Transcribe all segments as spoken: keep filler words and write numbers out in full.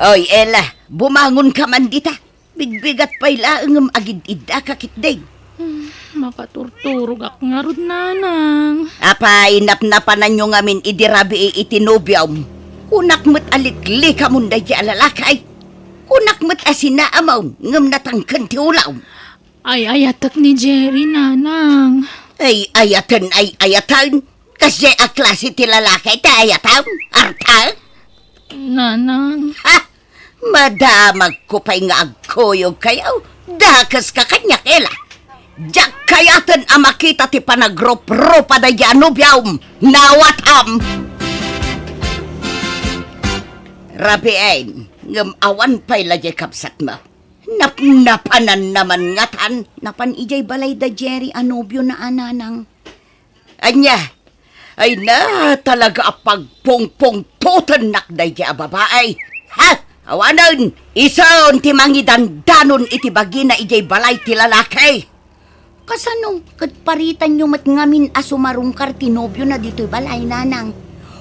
Oy, Ella, bumangonka man dita. Bigbigat pay laeng ngem agid-iddaka ketdi. Hmm, makaturturogak ngarud, Nanang. Apay, napnapananyo ngamin idi rabii iti nobiom? Kunak met a liklikamon daydi a lalaki. Kunak met a sinaamon ngem natangken ti ulom. Ay-ayatek ni Jerry, Nanang. Ay-ayaten, ay-ayaten? Kasdiay a klase ti lalaki ti ayatem? Arta? Nanang. Ha? Madamagko pay nga agkuyogkayo. Dakeska kaniak, Ella. Diak kayaten a makita ti panagrup-rupa daydi a nobiom. Nawatam! Rabiin, ngem awan pay la diay kabsatmo. Napnapananna man ngatan, napan idiay balay da Jerry a nobiona a, Nanang. Ania? Ay na, talaga a pagpungpungtotennak daydi a babai. Ha? Awanen, isuon ti mangidandanon iti bagina idiay balay ti lalaki. Kasano ket paritanyo met ngamin a sumarungkar ti nobiona ditoy balay, Nanang?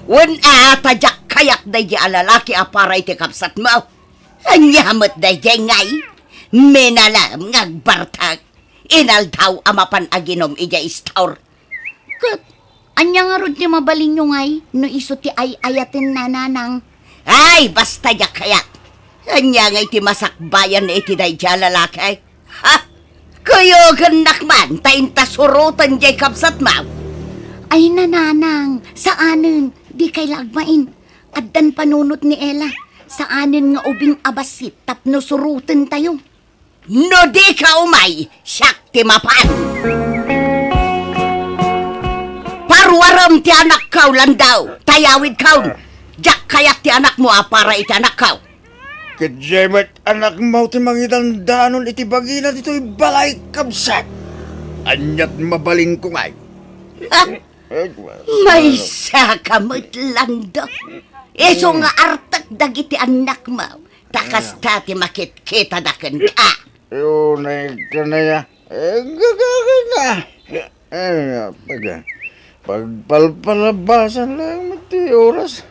Wen a, ta diak kayat daydi a lalaki a para iti kabsatmo. Ania met daydi ngay? Minalem nga agbartek. Inaldaw a mapan aginom idiay istor. Ket ania ngarud ti mabalinyo ngay no isu ti ay-ayatenna, Nanang? Ay, basta diak kayat. Ania ngay ti masakbayan iti daydi a lalaki? Ha? Kuyogennak man ta inta suroten diay kabsatmo. Ay, Nanang, saanen, dikay la agbain. Addan panunot ni Ella. Saanen nga ubing a bassit tapno surotentayo. No dika umay, siak ti mapan. Paruarem ti anakko, Landau, ta yawidkon. Diak kayat ti anakmo a para iti anakko. Ket diay met anakmo ti mangidandanon iti bagina ditoy balay, kabsat. Aniat mabalinko ngay? Ha? Maysaka met, Lando. Isu nga artek dagiti annakmo, ta kasta ti makitkitana kenka. Unay kanaya. Eh, gagana. Eh, pag-, pagpalpalabasan lang ti oras.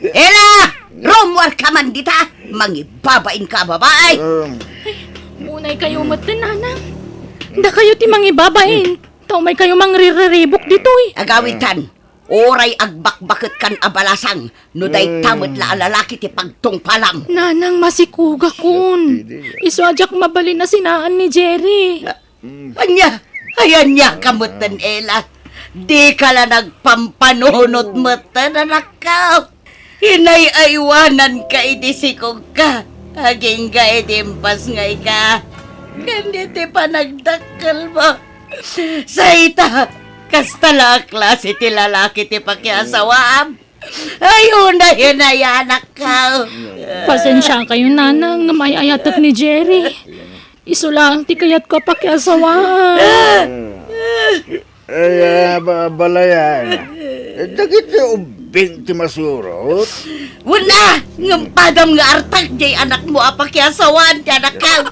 Ella! Rummuarka man dita! Mangibabainka a babai! Um. Unaykayo met, Nanang. Dakayo ti mangibabain. Ta umaykayo mangrirriribuk ditoy. Agawitan, uray agbakbaketkan a balasang no dayta met la a lalaki ti pagtungpalam. Nanang, masikugakon. Isu a diak mabalin a sinaan ni Jerry. Ania? Ay, ania ka metten, Ella? Dika la nagpampanunot metten, anakko. Inay-aywananka idi sikogka, agingga idi impasngayka, ken iti panagdakkelmo. Say ta, kasta la a klase ti lalaki ti pakiasawaam. Ay, unay, unay, anakko. Pasensiakayo, Nanang, ngem ay-ayatek ni Jerry. Isu laeng ti kayatko a pakiasawaan. Ay, ah, ba-, balayan. Eh, dagiti ubbing ti masurot. Wen a, ngem padam nga artek diay anakmo a pakiasawaan ti anakko.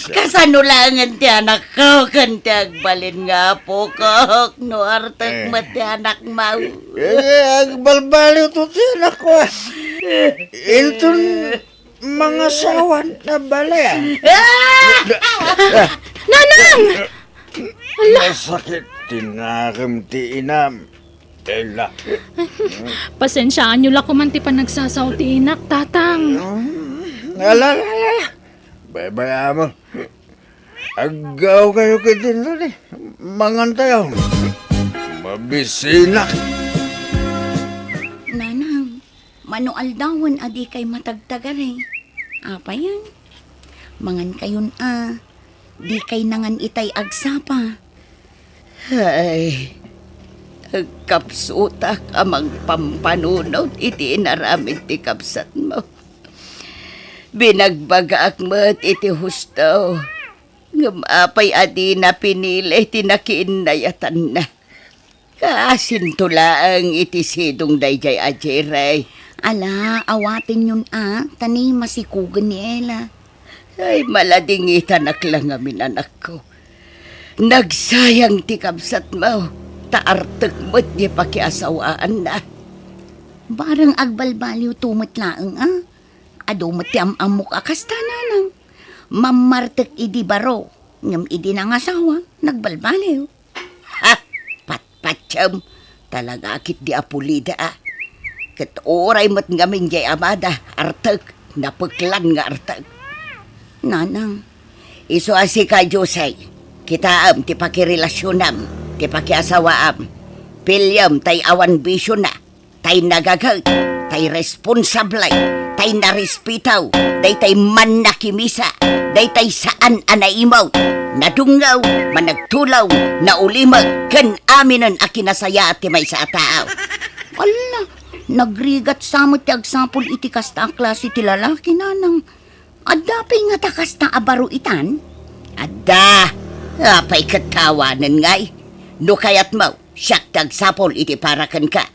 Kasano laengen ti anakko ken ti agbalin nga apokok no artek met ti anakmo? Eh, agbalbaliw to ti anakko, ah. Inton mangasawa na bala, ah. Ah! Nanang! Ala! Masakit ti nakem ti inam, Ella. Pasensiaanyo la koman ti panagsasao ti inak, Tatang. Mm. Ala, ala, ala, ala. Baybay-am. Aggaw kayo ket ditoy. Mangan tayo. Mabisinak. Nanang, mano aldawen a dikay matagtagari. Apayen? Mangan kayon a. Dikay nangan itay agsapa. Ay, agkapsutak a mangpampanunot iti inaramid ti kabsatmo. Binagbagaak met iti husto, ngem apay a dina pinili ti nakiinnayatanna? Kaasinto laeng iti sidong daydiay a Jerry. Ala, awatenyon a, ta ni masikugen ni Ella. Ay, maladingitanak la ngamin, anakko. Nagsayang ti kabsatmo, ta artek met ti pakiasawaanna. Bareng agbalbaliwto met laeng a. Adu met ti am-ammok a kasta, nanang. Mammartek idi baro, ngem idi nangasawa, nagbalbaliw. Ha! Patpatiem! Talaga ketdi a pulida, a. Ket uray met ngamin jay amada, artek, napeklan nga artek. Nanang, isu a sika, Jose, kitaem ti pakirelasionam, ti pakiasawaam. Piliem tay awan bisiona, tay nagaget, tay responsable, tay narespetaw, daytay mannakimisa, daytay saan a naimaw, nadungngaw, managtulaw, naulimek, ken aminen a kinasayaat ti maysa a tao. Alla, nagrigat sa met ti agsapul iti kasta a klase ti lalaki, nanang. Adda pay ngata kasta a baro itan? Adda. Apay ket ta awanen ngay? No kayatmo, siak ti agsapul iti para kenka.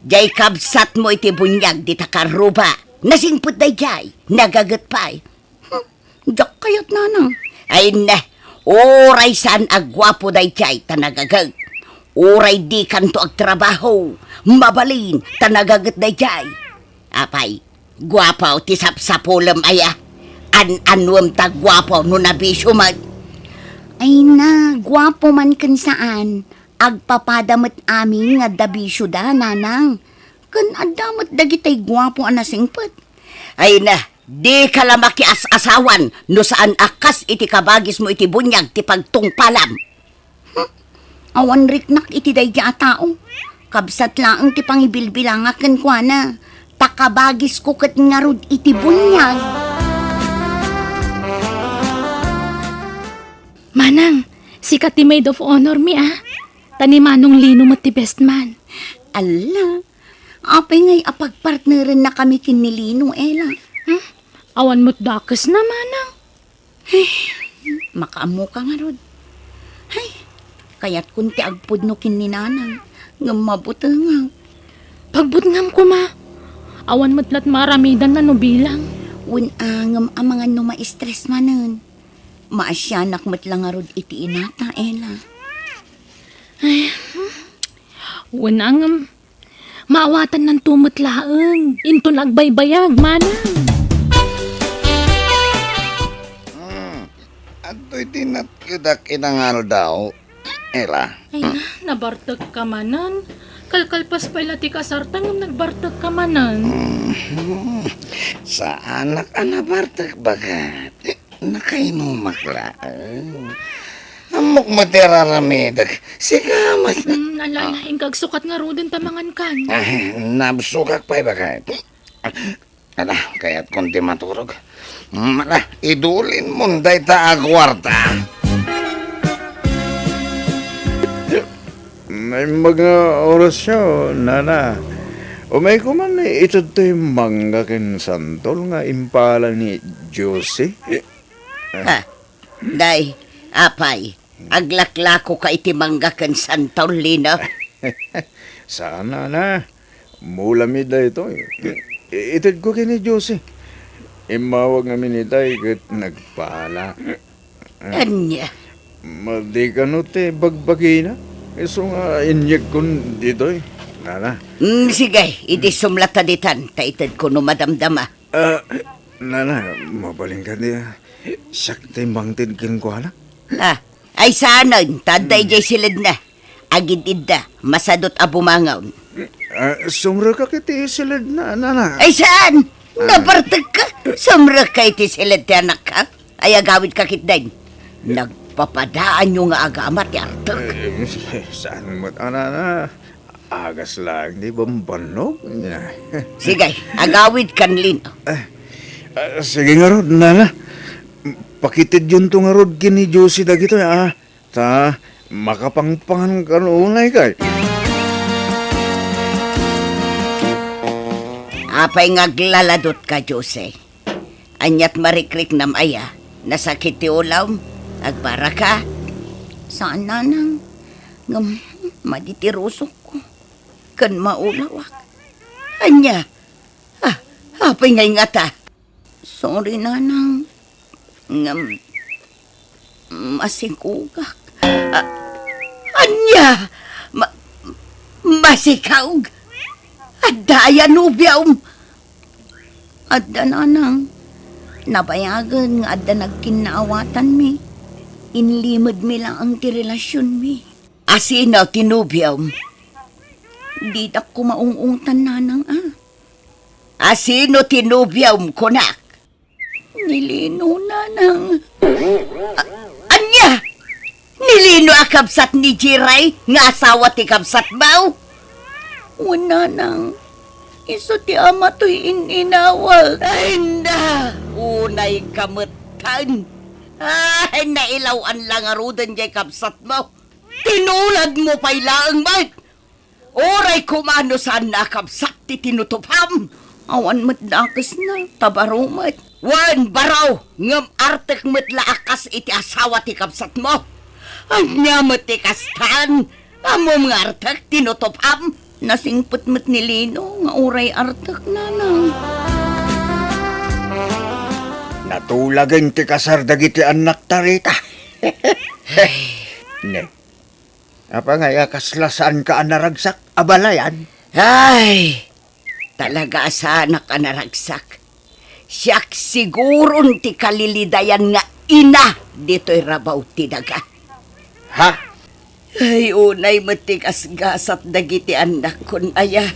Jay kabsatmo iti buniag dita karruba. Nasingpet dayjay. Nagaget pay. Hmm, diak kayat, nanang. Ay ne, uray saan a guapo dayjay ta nagaget. Uray dikanto agtrabaho, mabalin ta nagaget dayjay. Apay, guapo ti sapsapulem aya? An-anuem ta guapo no nabisio met? Ay na, guapo man ken saan. Agpapada met amin nga adda bisioda, nanang. Ken adda met dagitay guapo a nasingpet. Ay na, dika la makias-asawan no saan a kas iti kabagismo iti buniag ti pagtungpalam. Hmm, awan riknak iti daydi a tao. Kabsat laeng ti pangibilbilangak kenkuana. Ta kabagisko ket ngarud iti buniag. Manang, sika ti maid of honor mi, a. Ta ni Manong Lino met ti best man. Alla, apay ngay a pagpartnerennakami ken ni Lino, Ella? Hmm? Awan met dakesna, Manang. Ay, makaammoka ngarud. Ay, kayatkon ti agpudno ken ni Nanang, ngem mabutengak. Pagbutngam koma. Awan met lat maaramidanna no bilang. Wen a, ngem amangan no ma-stress manen. Maasianak met la ngarud iti inata, Ella. Ay, hmm. Wen a, ngem maawatannanto met laeng inton agbaybayag, Manang. Hmm. Adtoy ti natkedak ita nga aldaw, Ella. Ay na, nabartekka manen. Kalkalpas pay la ti kasarta ngem nagbartekka manen. Hmm. Saanak a nabartek, baket. Nakainumak laeng. Ammok met ti ar-aramidek. Sika met. Hmm, ala, ala, inka agsukat ngaruden ta mangankan. Ay, nabsogak pay, baket. Ala, kayatkon ti maturog. Mm, ala, idulinmon dayta a kuarta. Naimbag nga orasyo, nana. Umayko man ited toy mangga ken santol nga impala ni Josie. Ha, day, apay, aglaklakoka iti mangga ken santol, Lino? Saan, nana. Mulami daytoy. I-, itedko ken ni Josie. Immawag ngamin itay ket nagpala. Ania? Madi kano ti bagbagina? Isu nga inyegkon ditoy, nana. Mm, sige, idi sumlata ditan, ta itedko no madamdama. Ah, nana, mabalin kadi, ah. Siak ti mangted kenkuana. Ah, ay saanen, ta adda idiay siledna. Agid-idda, masadut a bumangaw. Ah, sumrekak iti siledna, nana. Ay saan? Ah. Nabartekka? Sumrekka iti siled ti anakka? Ay agawidka ketdin. Nagpapadaanyo nga agama ti artek. Eh, saan met, a, nana? Agas laeng ti bambannog. Sige, agawidkan, Lino. Ah, ah, sige ngarud, nana. Pakitedyonto ngarud ken ni Josie dagitoy, a. Ta makapangpangan kano unay kay. Apay nga aglaladutka, Josie? Aniat marikriknam aya? Nasakit ti ulam? Agbaraka? Saan, nanang. Ngem madi ti rusokko. Ken maulawak. Ania? Ah, apay ngay ngata? Sorry, nanang. Ngem, masikogak. Ah, ania? Ma-, masikaog? Adda aya nobiam? Adda, nanang. Nabayagen nga adda nagkinnaawatanmi. Inlimedmi laeng ti relasionmi. Asino ti nobiom? Didak koma ung-ungtan, nanang, a. Asino ti nobiom, kunak? Ni Lino, nanang. A-, ania? Ni Lino a kabsat ni Jiray nga asawa ti kabsatmo? Wen, nanang. Isu ti ama toy in-inawat. Ay, na! Unayka metten. Ay, nailaw-an la ngaruden jay kabsatmo. Tinuladmo pay laeng met. Uray koma no saanna a kabsat ti tinutupam. Awan met dakesna, ta baro met. Wen, baro, ngem artek met la a kas iti asawa ti kabsatmo. Ania met ti kastan? Ammom nga artek tinutupam? Nasingpet met ni Lino nga uray artek, nanang. Natulagen ti kasar dagiti annakta, Rita. Ne. Apay ngay a kasla saanka a naragsak, abalayan? Ay, talaga a saanak a naragsak. Siak siguron ti kalilidayan nga ina ditoy rabaw ti daga. Ha? Ay, unay met ti gasgasat dagiti annakkon aya.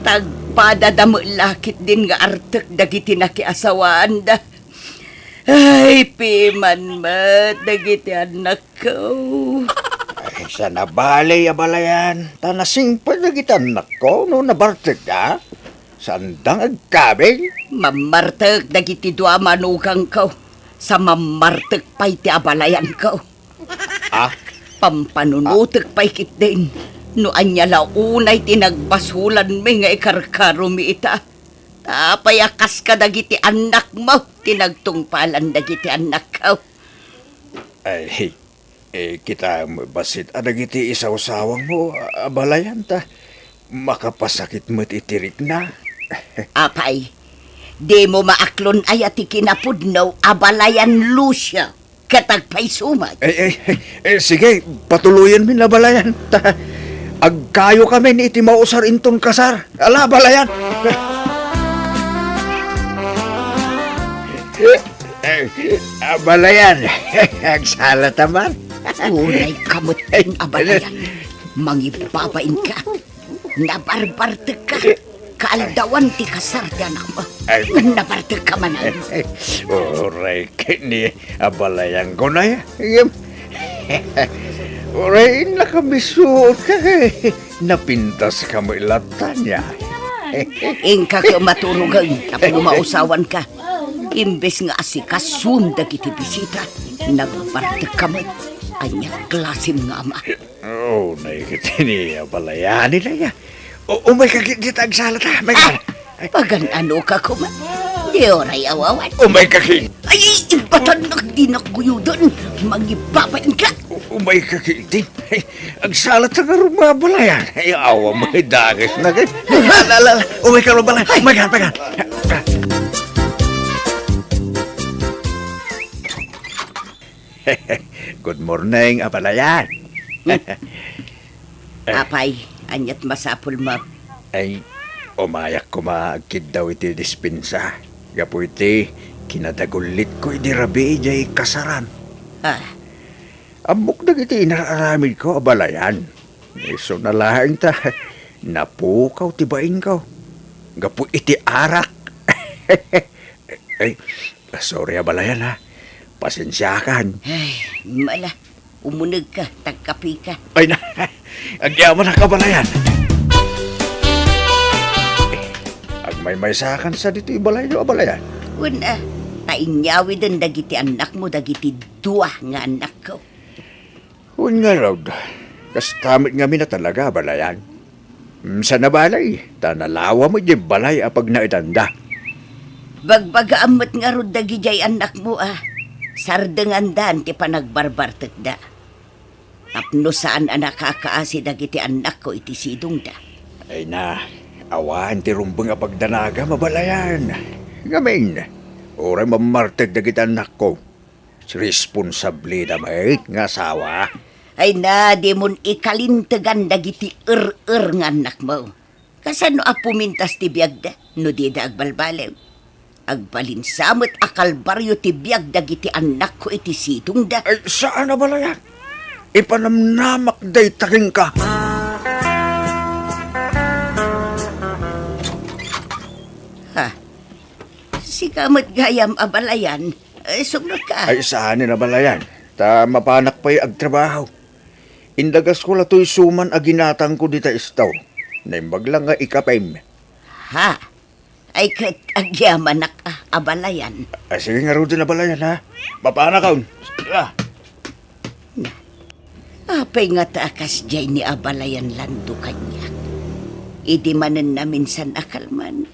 Tagpadada met la ketdin nga artek dagiti nakiasawaanda. Ay, piman met dagiti annak- Ko. Ay, saan a bale, abalayan. Ta nasingpet dagiti annakko no nabartekda. Saanda nga agkabil. Mammartek dagiti dua a manugangko. Sa mammartek pay ti abalayanko. Ah? Pampanunotek pay ketdin. No ania la unay ti nagbasolanmi nga ikarkaromi ita. Ta apay a kas kadagiti annakmo ti nagtungpalan dagiti annakko? Ay, Eh, kitaem bassit a dagiti isawsawangmo, abalayan, ta makapasakit met iti rikna. Apay, dimo maaklon aya ti kinapudno, abalayan Lucio, ket agpayso met? Eh, eh, eh, sige, patuloyenmi, abalayan, ta agkayokamin iti mausar inton kasar. Ala, abalayan. Eh, abalayan. Agsalata man. Unayka met, abalayan. Mangibabainka. Nabarbartekka. Kaaldawan ti kasar ti anakmo. Ay. Nabartekka manen. Uray ket ni abalayan, kunam. Uray, nakabisuotka. Napintaska met latta, ania? Inka ket maturogen tapno mausawanka. Imbes nga asikasuem dagiti bisita, nagbartekka met. Ania klasem nga ama? Oh, nay ket ni abalayan, ania? O, umayka ket dita, agsalata. Mayka. Ah! Pagan-anoka koma. Di uray awawan. Umayka ket. Ay, ibatannak, dinak guyoden. Mangibabainka. U-, umayka ket. Ay, agsalata ngarud, abalayan. Ay, awa, may dakesna ket. Ala, ala, ala. Umayka, abalayan. Ay. Umayka, umayka. Good morning, abalayan. Hmm. Eh. Apay, ania't masapulmo? Ay, umayak koma agkiddaw iti dispensa. Gapu iti kinadagullitko idi rabii jay kasaran. Ah. Ammok dagiti inar-aramidko, abalayan. Isuna laeng ta napukaw ti bainko. Gapu iti arak. Ay, sorry, abalayan, ha. Pasensiakan. Ay, mala. Umunegka, tagkapika. Ay na, agyamanak, abalayan. Agmaymaysakan sa ditoy balayyo, abalayan. Wen a, ta inyawiden dagiti annakmo dagiti dua nga annakko. Wen ngarud, kasta met ngamin a talaga, abalayan. Mm, saan a bale, ta nalawa met diay balay a pagnaedanda. Bagbagaam met ngarud dagidiay annakmo a sardengandan ti panagbarbartekda. Tapno saan a nakakaasi dagiti annakko iti sidongda. Ay na, awan ti rumbeng a pagdanagam, abalayan. Ngamin, uray mammartek dagiti annakko. Responsable da met nga asawa. Ay na, dimon ikalintegan dagiti er-er nga annakmo. Kasano a pumintas ti biagda no dida agbalbaliw? Agbalin sa met a kalbario ti biag dagiti annakko iti sidongda. Ay, saan a balayan. Ipanamnamak dayta kenka. Ha? Sika met gayam a balayan. Eh, sumnotka. Ay, saan a balayan. Ta mapanak pay agtrabaho. Indagasko la toy suman a ginatangko dita istaw. Naimbag la nga ikapem. Ha? Ay ket agyamanak a, abalayan. Ah, sige ngaruden, abalayan, ha? Mapanakon. Ah. Na, apay ngata a kasdiay ni abalayan Lando kaniak? Idi manen naminsan a kalman,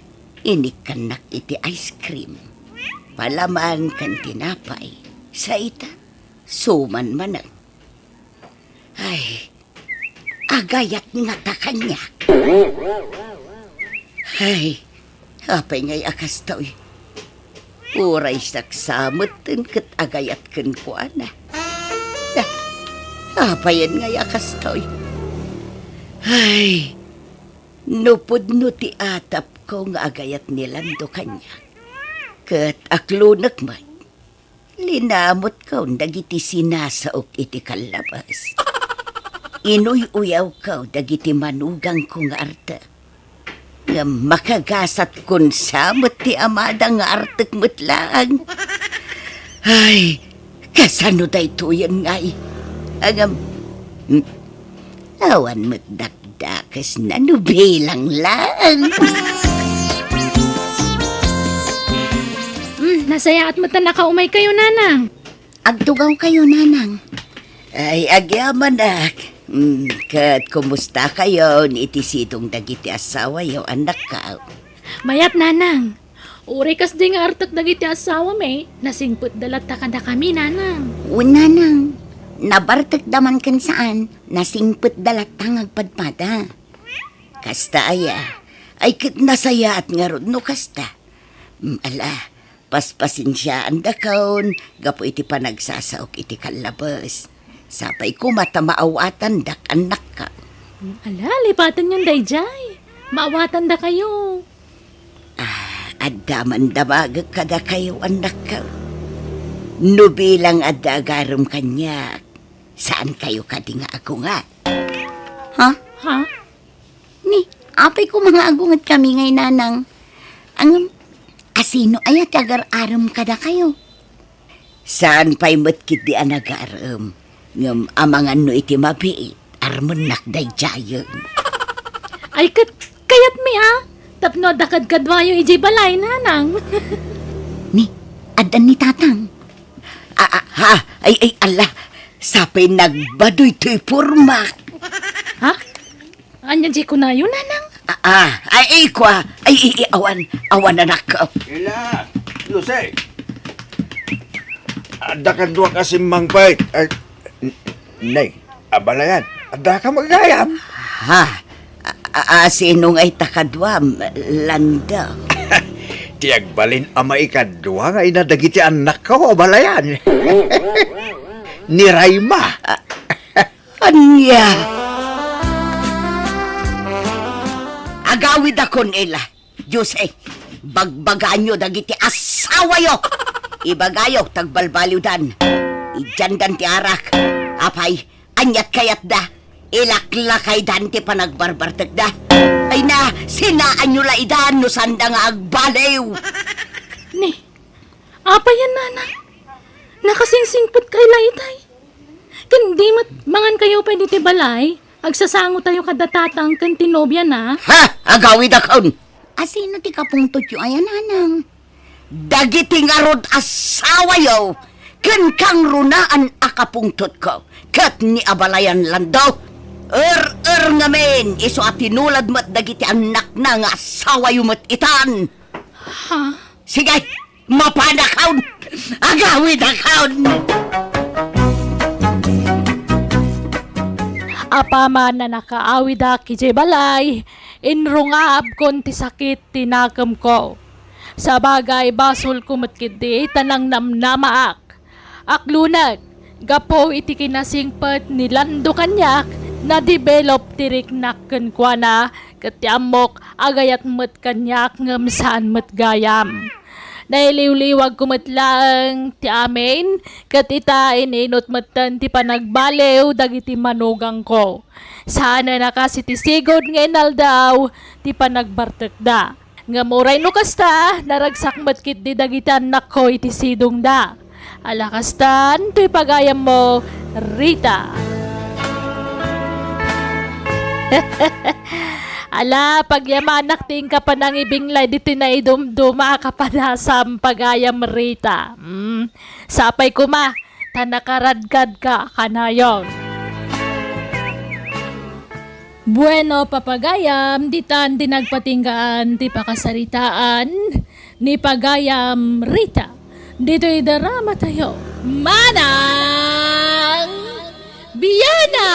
inikkannak iti ice cream. Palaman ken tinapay. Sa ita, suman manen. Ay, agayat ngata kaniak. Ay, apay ngay a kastoy? Uray saksametten ket agayat kenkuana. Ah, apayen ngay a kastoy? Ay, no pudno ti atapko nga agayat ni Lando kaniak, ket aklonek met. Linamutkon dagiti sinasaok iti kallabas. Inuy-uyawko dagiti manugangko nga artek. Ngem makagasatkon sa met ti amada nga artek met laeng. Ay, kasano daytoyen ngay? Ngem, hmm, awan met dak- Dakes na no bilang laeng. Hmm, nasayaat met a nakaumaykayo, Nanang. Agtugawkayo, Nanang. Ay, agyamanak. Hmm, ket kumustakayon iti sidong dagiti asawayo, annakko? Mayat, Nanang. Uray kasdi nga artek dagiti asawami, nasingpetda latta kadakami, Nanang. Wen, Nanang. Nabartekda man ken saan, nasingpetda latta nga agpadpada. Kasta aya, ay ket nasayaat ngarud no kasta. Mm, ala, paspasensiaandakon gapu iti panagsasaok iti kallabes. Sapay koma ta maawatandak, annakko. Mm, ala, lipatenyon daydiay. Maawatandakayo. Ah, adda man damagek kadakayo, annakko. No bilang adda agarem kaniak, saankayo kadi nga agunget? Ha? Ha? Ni, apay koma nga agungetkami ngay, Nanang? Ngem, asino aya ti agar-arem kadakayo? Saan pay met ketdi a nagarem, ngem amangan no iti mabiit, armennak daydiayen. Ay, ket, kayatmi a, tapno adda kadkaduayo idiay balay, Nanang. Ni, addan ni Tatang. Ah, ah, ha? Ay, ay, ala, sapay nagbadoy toy pormak. Ha? Ania diay kunayo, Nanang? Ah, ah, ay, ay, kua. Ay, ay, ay, awan, awan, annakko. Ila, Jose. Adda kadua ka simmangpet. Ay, n-, nay, abalayan. Adda ka magayam. Ha? A, a, a, sino ngay ta kaduam, Lando? Ti agbalin a maikadua nga ina dagiti annakko, abalayan. Ni Raima. Ah, Ania? Agawidakon, ila. Jose, bagbagaanyo dagiti asawayo. Ibagayo, tagbalbaliwdan. Idiandan ti arak. Apay, aniat kayatda? Ilaklakaydan ti panagbarbartekda. Ay na, sinaanyo la idan no sanda nga agbaliw. Ni, apayen, Nanang? Nakasingsingpetkay la itay. Ken di met mangankayo pay ditoy balay, agsasangotayo kada Tatang ken ti nobiana. Ha? Agawidakon! Asino ti kapungtotyo aya, Nanang? Dagiti ngarud asawayo ken kangrunaan a kapungtotko ket ni abalayan Lando. Er-er ngamin isu a tinulad met dagiti annakna nga asawayo met itan. Ha? Sige, mapanakon! Agawidakon! Apaman a nakaawidak idiay balay, inrungabkon ti sakit ti nakemko. Sabagay, basolko met ketdi ta nangnamnamaak. Aklonek, gapu iti kinasingpet ni Lando kaniak, na-develop ti riknak kenkuana, ket ti ammok, agayat met kaniak ngem saan met gayam. Nailiwliwagko met laeng ti amin, ket ita, ininut metten ti panagbaliw dagiti manugangko. Saanen a kas iti sigud nga inaldaw ti panagbartekda. Ngem uray no kasta, naragsak met ketdi dagiti annakko iti sidongda. Ala kastan, toy pagayammo, Rita. Ala, pagyamanak ti inka panangibinglay ditoy naidumduma a kapadasam, pagayam Rita. Mm, sapay koma, ta nakaradkadka kanayon. Bueno, papagayam, ditan di nagpatinggaan ti pakasaritaan ni pagayam Rita. Ditoy drama tayo, Manang Biana!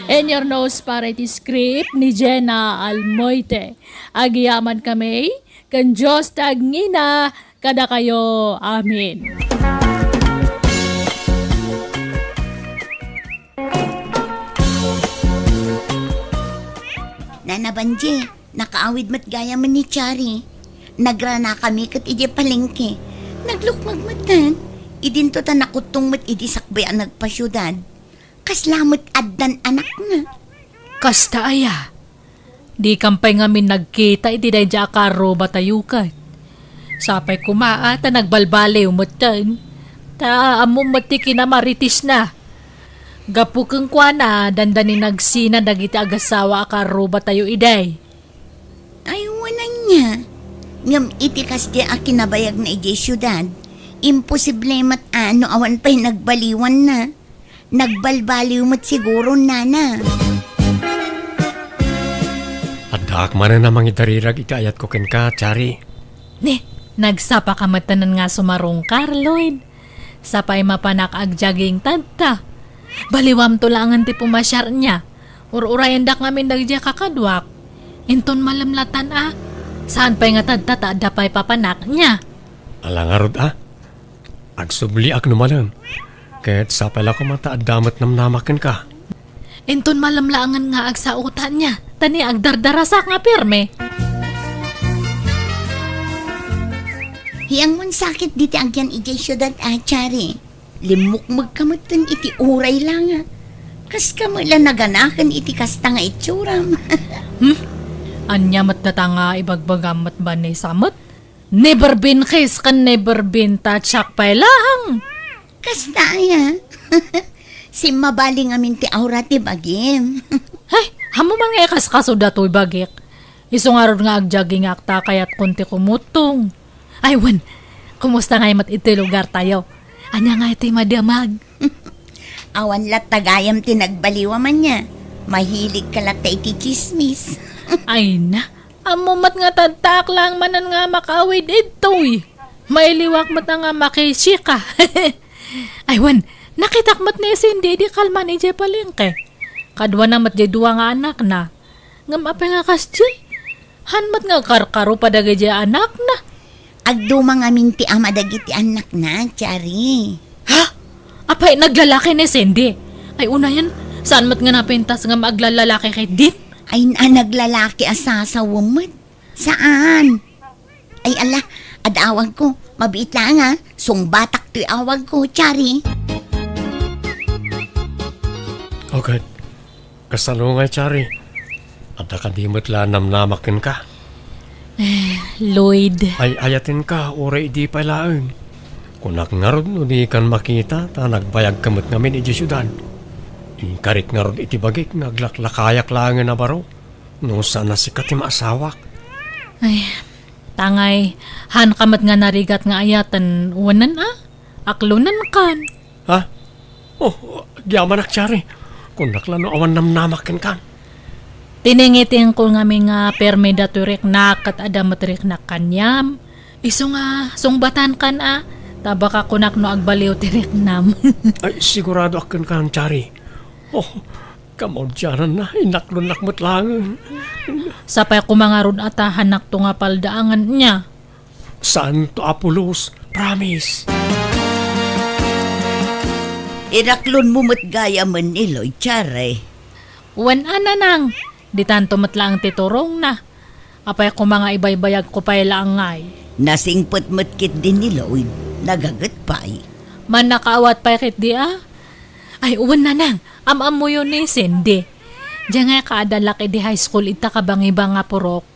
In your nose para iti script ni Jenna Almoite. Agyamankami, ken Dios ti agngina kadakayo. Amen. Nana Banje, nakaawid met gayamen ni Chari. Nagranakami ket idiay palengke. Naglukmeg metten. Idinto ta nakuttong met idi sakbay a nagpasiudad. Kasla met addan anakna. Kasta aya? Dikam pay ngamin nagkita iti daydiay a karrubatayo ket. Sapay koma a ta nagbalbaliw metten. Ta ammom met ti kinamaritisna. Gapu kenkuana, dandani nagsina dagiti agasawa a karrubatayo idi. Ay, wen ania. Ngem iti kasdi a kinabayagna idiay siudad, imposible met a no awan pay nagbaliwanna. Nagbalbaliw met siguro, nana. Addaak manen a mangidarirag iti ayatko kenka, Chari. Ne, nagsapaka metten nga sumarungkar, Lloyd. Sapay mapanak agjogging tatta. Baliwamto laengen ti pumasiar nia. Ur-urayendak ngamin dagiti kakaduak. Inton malem latan a. Saan pay nga tatta ta adda pay papanak nia. Ala ngarud a. Agsubliak no malem. Ket sapay la koma ta adda met namnamak kenka. Inton malem laengen nga agsaotan nia, ta ni agdardarasak nga pirme. Hiangmon sakit diti agyan idiay siudad a, Chari. Limmukmegka metten iti uray la nga. Kaska met la naganaken iti kasta nga itsuram. Hmm? Ania met data nga ibagbagam met, Vanessa met? Never been kiss ken never been touch, siak pay laeng. Kasta aya. Simmabali ngamin ti aura ti bagim. Ay, ammom man nga ikaskaso datoy bagik. Isu ngarud nga agjoggingak ta kayatkon ti kumuttong. Ay, wen, kumusta ngay met iti lugartayo? Ania ngay ti madamag? Awan latta gayam ti nagbaliw a mania. Mahiligka latta iti tsismis. Ay na, ammom met nga tattaak laeng manen nga makaawid idtoy. Mailiwak met nga makisika. Ay, wen, nakitak met ni Cindy idi kalman idiay palengke. Kaduana met diay dua nga anakna. Ngem apay nga kasdi? Han met nga agkarkaro pa dagiti anakna. Agduma ngamin ti ama dagiti annakna, Chari. Ha? Apay, naglalaki ni Cindy? Ay, unayen, saan met nga napintas nga aglallalaki ketdin? Ay, na, naglalaki a sasawen met. Saan? Ay, ala, adda awagko. Mabiit laeng, a. Sungbatak toy awagko, Chari. Okay. Kasano ngay, Chari? Adda kadi met la namnamak kenka? Eh, Lloyd. Ay-ayatenka, uray idi pay laeng. Kunak ngarud no dikan makita, ta nagbayagka met ngamin idiay siudad. Inkarik ngarud iti bagik nga aglaklakayak laengen a baro, no saan a sika ti maasawak. Ay, tangay, hanka met nga narigat nga ayaten, wenen a? Aklonenkan. Ha? Oh, agyamanak, Chari. Kunak la no awan namnamak kenkan. Tiningitingko ngamin nga permi datoy riknak ket adda met riknak kaniam. Isu nga sungbatankan a, ta baka kunak no agbaliw ti riknam. Ay, siguradoak kenkan, Chari. Oh, kamaudiananna, inaklonnak met laengen. Sapay koma ngarud a ta hannakto nga paldaangen nia. Saanto a pulos, promise. Inaklonmo met gayamen ni Lloyd, Chari. Wen a, nanang, ditanto met laeng ti turongna. Apay koma nga ibaybayagko pay laeng ngay. Nasingpet met ketdi ni Lloyd, nagaget pay. Mannakaawat pay ketdi a? Ay, wen, nanang, am-ammoyo ni Cindy. Diay ngay kaadalak idi high school ita kabangibang nga purok.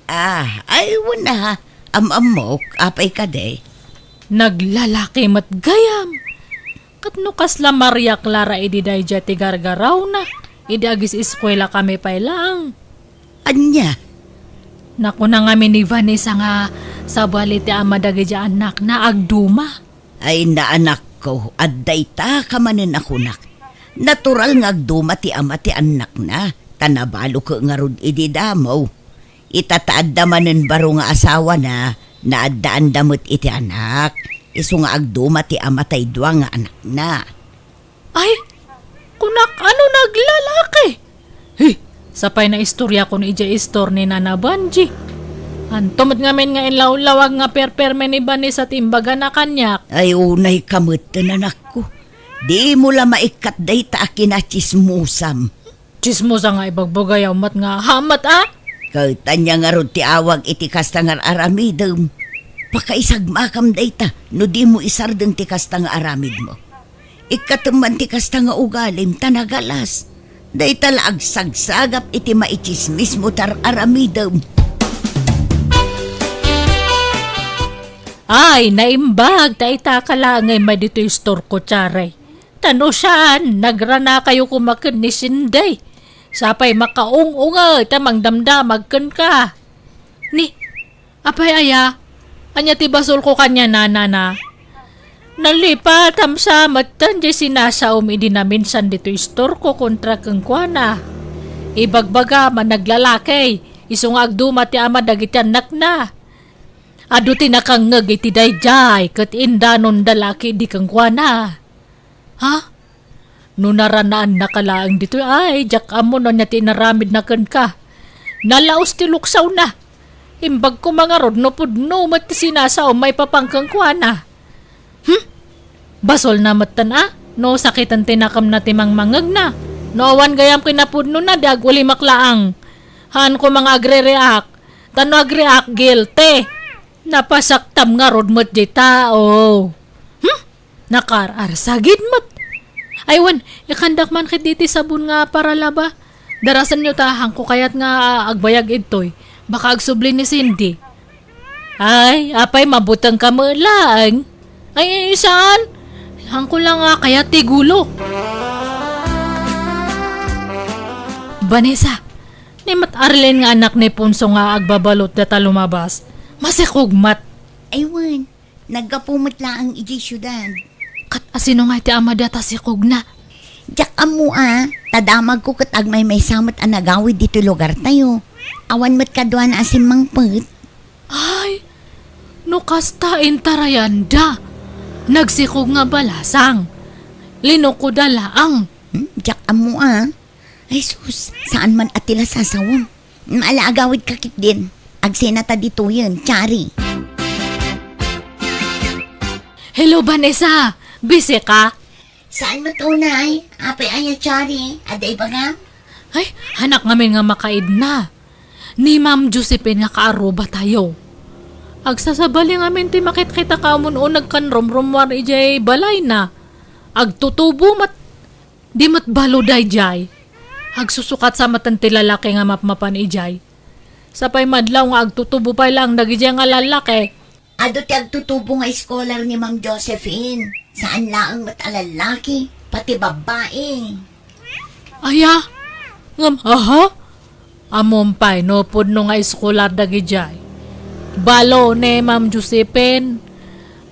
Ah, ay, wen a, am-ammok, apay kadi? Naglalaki met gayam. Ket no kasla Maria Clara idi daydiay ti gargarawna, idi agis-eskuela kami pay laeng. Ania? Nakuna ngamin ni Vanessa nga sabali ti ama dagiti annakna agduma. Ay, naanakko, adda ita ka manen a kunak. Natural nga agduma ti ama ti annakna, ta nabalo ket ngarud idi damo. Ita ta adda manen baro nga asawana, naaddaanda met iti anak. Isu nga agduma ti ama tay dua nga anakna. Ay, kunak, ano, naglalaki? He, sapay naistoriakon idiay istor ni Nana Banji. Anto met ngamin nga inlawlawag nga perpermi ni Vanessa ti imbagana kaniak? Ay, unay ka met, anakko. Dimo la maikkat dayta a kinatsismosam. Tsismosa nga ibagbagayaw met nga hamat a? Ket ania ngarud ti awag iti kasta nga aramidem? Pakaisagmakam dayta no dimo isardeng ti kasta nga aramidmo. Ikkatem man ti kasta nga ugalim ta nagalas. Dayta la agsagsagap iti maitsismismo ti ar-aramidem. Ay, naimbag ta ita ka laeng nga immay ditoy istorko, Charay. Ta no saan, nagranakayo koma ken ni Sinday. Sapay makaung-unget a mangdamdamag kenka. Ni, apay aya? Ania ti basolko kaniana, nana? Nalipatam sa metten diay sinasaom idi naminsan ditoy istorko kontra kenkuana. Ibagbaga, managlalaki, isu nga agduma ti ama dagiti annakna. Adu ti nakangngeg iti daydiay ket indanonda la ketdi kenkuana. Ha? No naranaannaka laeng ditoy, ay, diak ammo no ania ti inaramidna kenka. Nalaos ti luksawna. Imbag koma ngarud no pudno met ti sinasaom maipapan kenkuana. Hmm? Basolna metten a? No sakiten ti nakemna ti mangmangngegna. No awan gayam kinapudnona, di agulimek laeng. Haan koma nga agre-react. Ta no agreact, guilty. Napasaktam ngarud met diay tao. Hmm? Nakaar-arsagid met. Ay wen, ikandak man ketdi ti sabon nga paralaba. Darasenyo ta haanko kayat nga agbayag idtoy. Baka agsubli ni Cindy. Ay, apay, mabutengka met laeng. Ay, saan? Haanko la nga kayat ti gulo. Vanessa, ni met Arlene nga anak ni Ponso nga agbabalot data lumabas. Masikog met. Ay wen, naggapu met laeng idiay siudad. Ket asino ngay ti ama data sikogna? Diak ammo a, ta damagko ket agmaymaysa met a nagawid ditoy lugartayo. Awan met kaduana a simmangpet. Ay, no kasta, intarayanda. Nagsikog nga balasang. Linukoda laeng. Hmm, diak ammo a. Ay sus, saan man a ti la sasawem. Ala, agawidka ketdin. Agsenata ditoyen, Chari. Hello, Vanessa. Busy ka? Saan met unay? Apay aya, Chari? Adda ibagam? Ay, haanak ngamin nga makaidna. Ni Ma'am Josephine nga kaarrubatayo. Agsasabali ngamin ti makitkita ka umun-uneg ken rumrummuar idiay balayna. Agtutubo met. Di met balo daydiay. Agsusukat sa metten ti lalaki nga mapmapan idiay. Sapay madlaw nga agtutubo pay laeng dagidiay nga lalaki. Adu ti agtutubo nga scholar ni Ma'am Josephine. Saan laeng met a lalaki, pati babbai. Aya? Ngem, aha? Ammom pay no pudno nga scholar dagidiay. Balo ni Ma'am Josephine,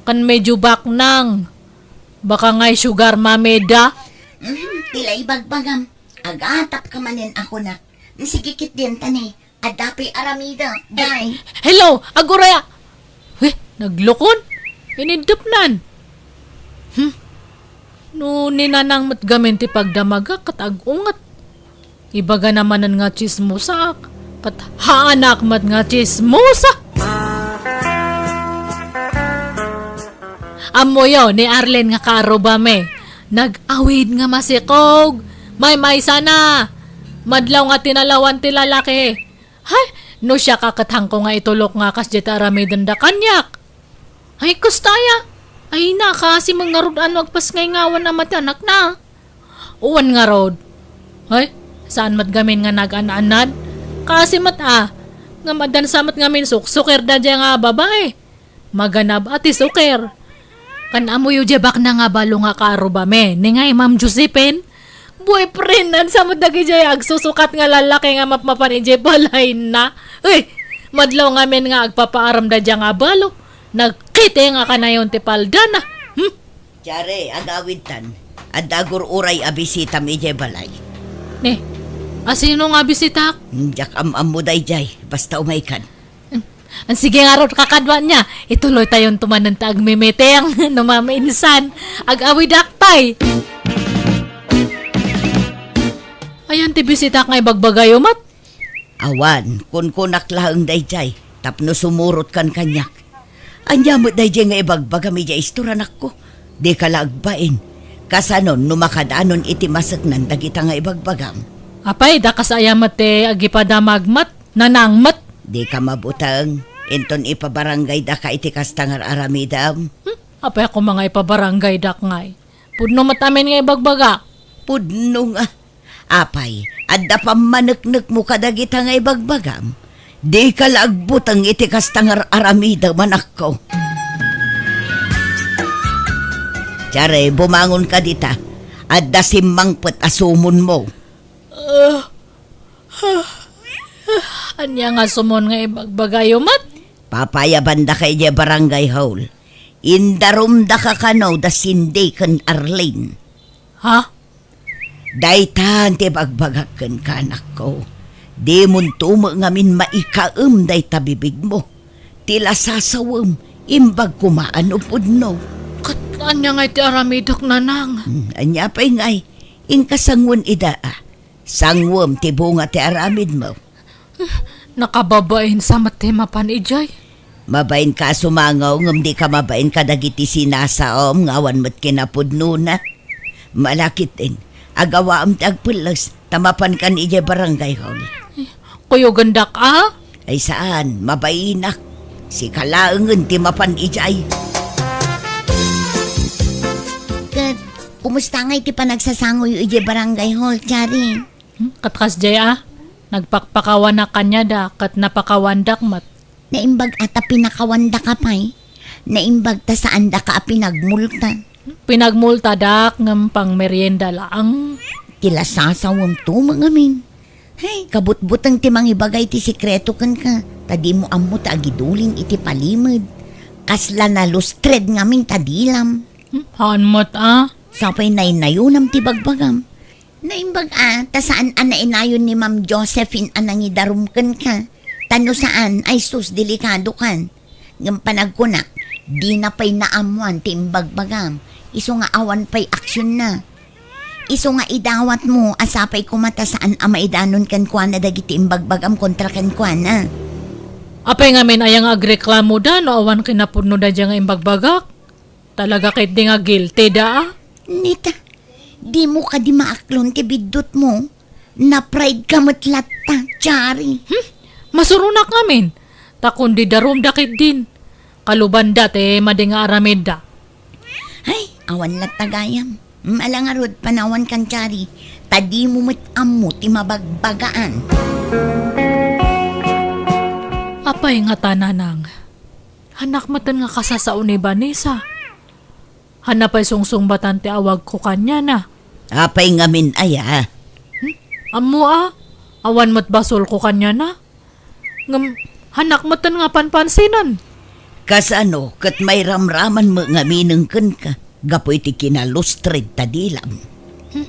ken medyo baknang. Baka ngay sugar mommy da? Mhm, ti la ibagbagam. Agatapka manen a kunak. Sige ketdin, tani. Adda pay aramidek, day. Hello, aguraya. Weh, naglukon? Iniddepnan. Hmm. No ni nanang met gamin ti pagdamagak ket ag-unget. Ibagana manen nga tsismosaak, ket haanak met nga tsismosa. Ammoyo ni Arlene nga kaarrubami, nag-awid nga masikog, maymaysana. Madlaw nga tinalawan ti lalaki. Hay, No siak a ket haanko nga itulok nga kasdiay ti aramidenda kaniak. Ay, kasta aya. Ay, nakaasi met ngarud a no agpasngay nga awan a mati anakna. Wen ngarud. Ay, saan met gamin nga nagaan-anad? Kaasi met a. Ngem addan sa met ngamin suksuker daydiay nga babai. Maganab a ti suker. Kan ammoyo diay bakna nga balo nga kaarrubami, ni ngay Ma'am Josephine? Boyfriend, ania met dagidiay agsusukat nga lallaki nga mapmapan idiay balayna? Uy, madlaw ngamin nga agpapaaram daydiay nga balo. Nagkiti nga kanayon ti paldana. Hmm? Jare, agawidtan. Adda agur-uray a bisitam idiay balay. Ne, asino nga bisitak? Hmm, diak am-ammo daydiay. Basta umaykan. An sige ngarud, kakaduan nia, ituloytayon to manen ta agmimiting no maminsan. Agawidak pay. Ayan ti bisitak nga ibagbagayo met. Awan, kunkunak laeng daydiay, tapno sumurotkan kaniak. Ania met daydiay nga ibagbagam idiay istor, anakko? Dika la agbain. Kasanon no makadanon iti maseknan dagita nga ibagbagam? Apay, dakas aya met ti agipadamag met? Nanang met. Dika mabuteng, inton ipabarangaydaka iti kasta nga aramidem? Hmm? Apay a koma nga ipabarangaydak ngay? Pudno met amin nga ibagbagak. Pudno nga. Apay, adda pammaneknekmo kadagita nga ibagbagam? Dika la agbuteng iti kasta nga aramidem, anakko. Jare, bumangonka dita. Adda simmangpet a sumonmo. Ah, ah, ah, ania nga sumon nga ibagbagayo met? Papayabandaka idiay barangay hall. Indarumdaka kano da Cindy ken Arlene. Ha? Daytan ti ibagbagak kenka, anakko. Dimonto met ngamin maikaem dayta bibigmo. Ti lasasawem, imbag koma a no pudno. Ket ania ngay ti aramidek, nanang? Hmm, ania pay ngay? Inka sangoen ida a. Sangoem ti bunga ti aramidmo. Nakababain sa met ti mapan idiay. Mabainka a sumango ngem dika mabain kadagiti sinasaom nga awan met kinapudnona. Malakiten, agawaem ti agpelles ta mapankan idiay barangay hall. Kuyogendak a? Ay saan, mabainak. Sika laengen ti mapan idiay. Ket, kumusta ngay ti panagsasangoyo idiay barangay hall, Jare? Hmm, ket kasdiay a, nagpakpakawanak kaniada ket napakawandak met. Naimbag a ta pinakawandaka pay? Naimbag ta saandaka a pinagmulta? Pinagmultadak ngem pangmerienda laeng. Ti lasasawemto met ngamin. Hay, kabutbuteng ti mangibagay ti sekreto kenka, ta dimo ammo ta agidulin iti palimed. Kasla nalustred ngamin ta dilam. Hmm, haan met a. Sapay naynayonam ti bagbagam. Naimbag a, ta saan a nainayon ni Ma'am Josephine a nangidarum kenka. Ta no saan, ay sus, delikadokan. Ngem panagkunak, dina pay naammoan ti imbagbagam. Isu nga awan pay aksionna. Isu nga idawatmo a sapay koma ta saan a maidanon kenkuana dagiti imbagbagam kontra kenkuana. Apay ngamin aya nga agreklamoda no awan kinapudnoda daydiay nga imbagbagak? Talaga ketdi nga guilty da a? Nita, dimo kadi maaklon ti biddutmo? Napride ka met latta, Jare. Hmm? Masuronak ngamin. Ta kundi darumda ketdin. Kalubanda ti madi nga aramidda. Ay, awan latta gayam. Ala ngarud, panawankan, Jare. Ta dimo met ammo ti mabagbagaan. Apay ngata, nanang? Hanak metten nga kasasao ni Vanessa. Hanna pay sungsungbatan ti awagko kaniana. Apay ngamin aya? Hmm? Ammo a, awan met basolko kaniana. Ngem, hannak metten nga panpansinan. Kasano ket mairamraman met ngaminen kenka gapu iti kinalustred ta dilam? Hmm?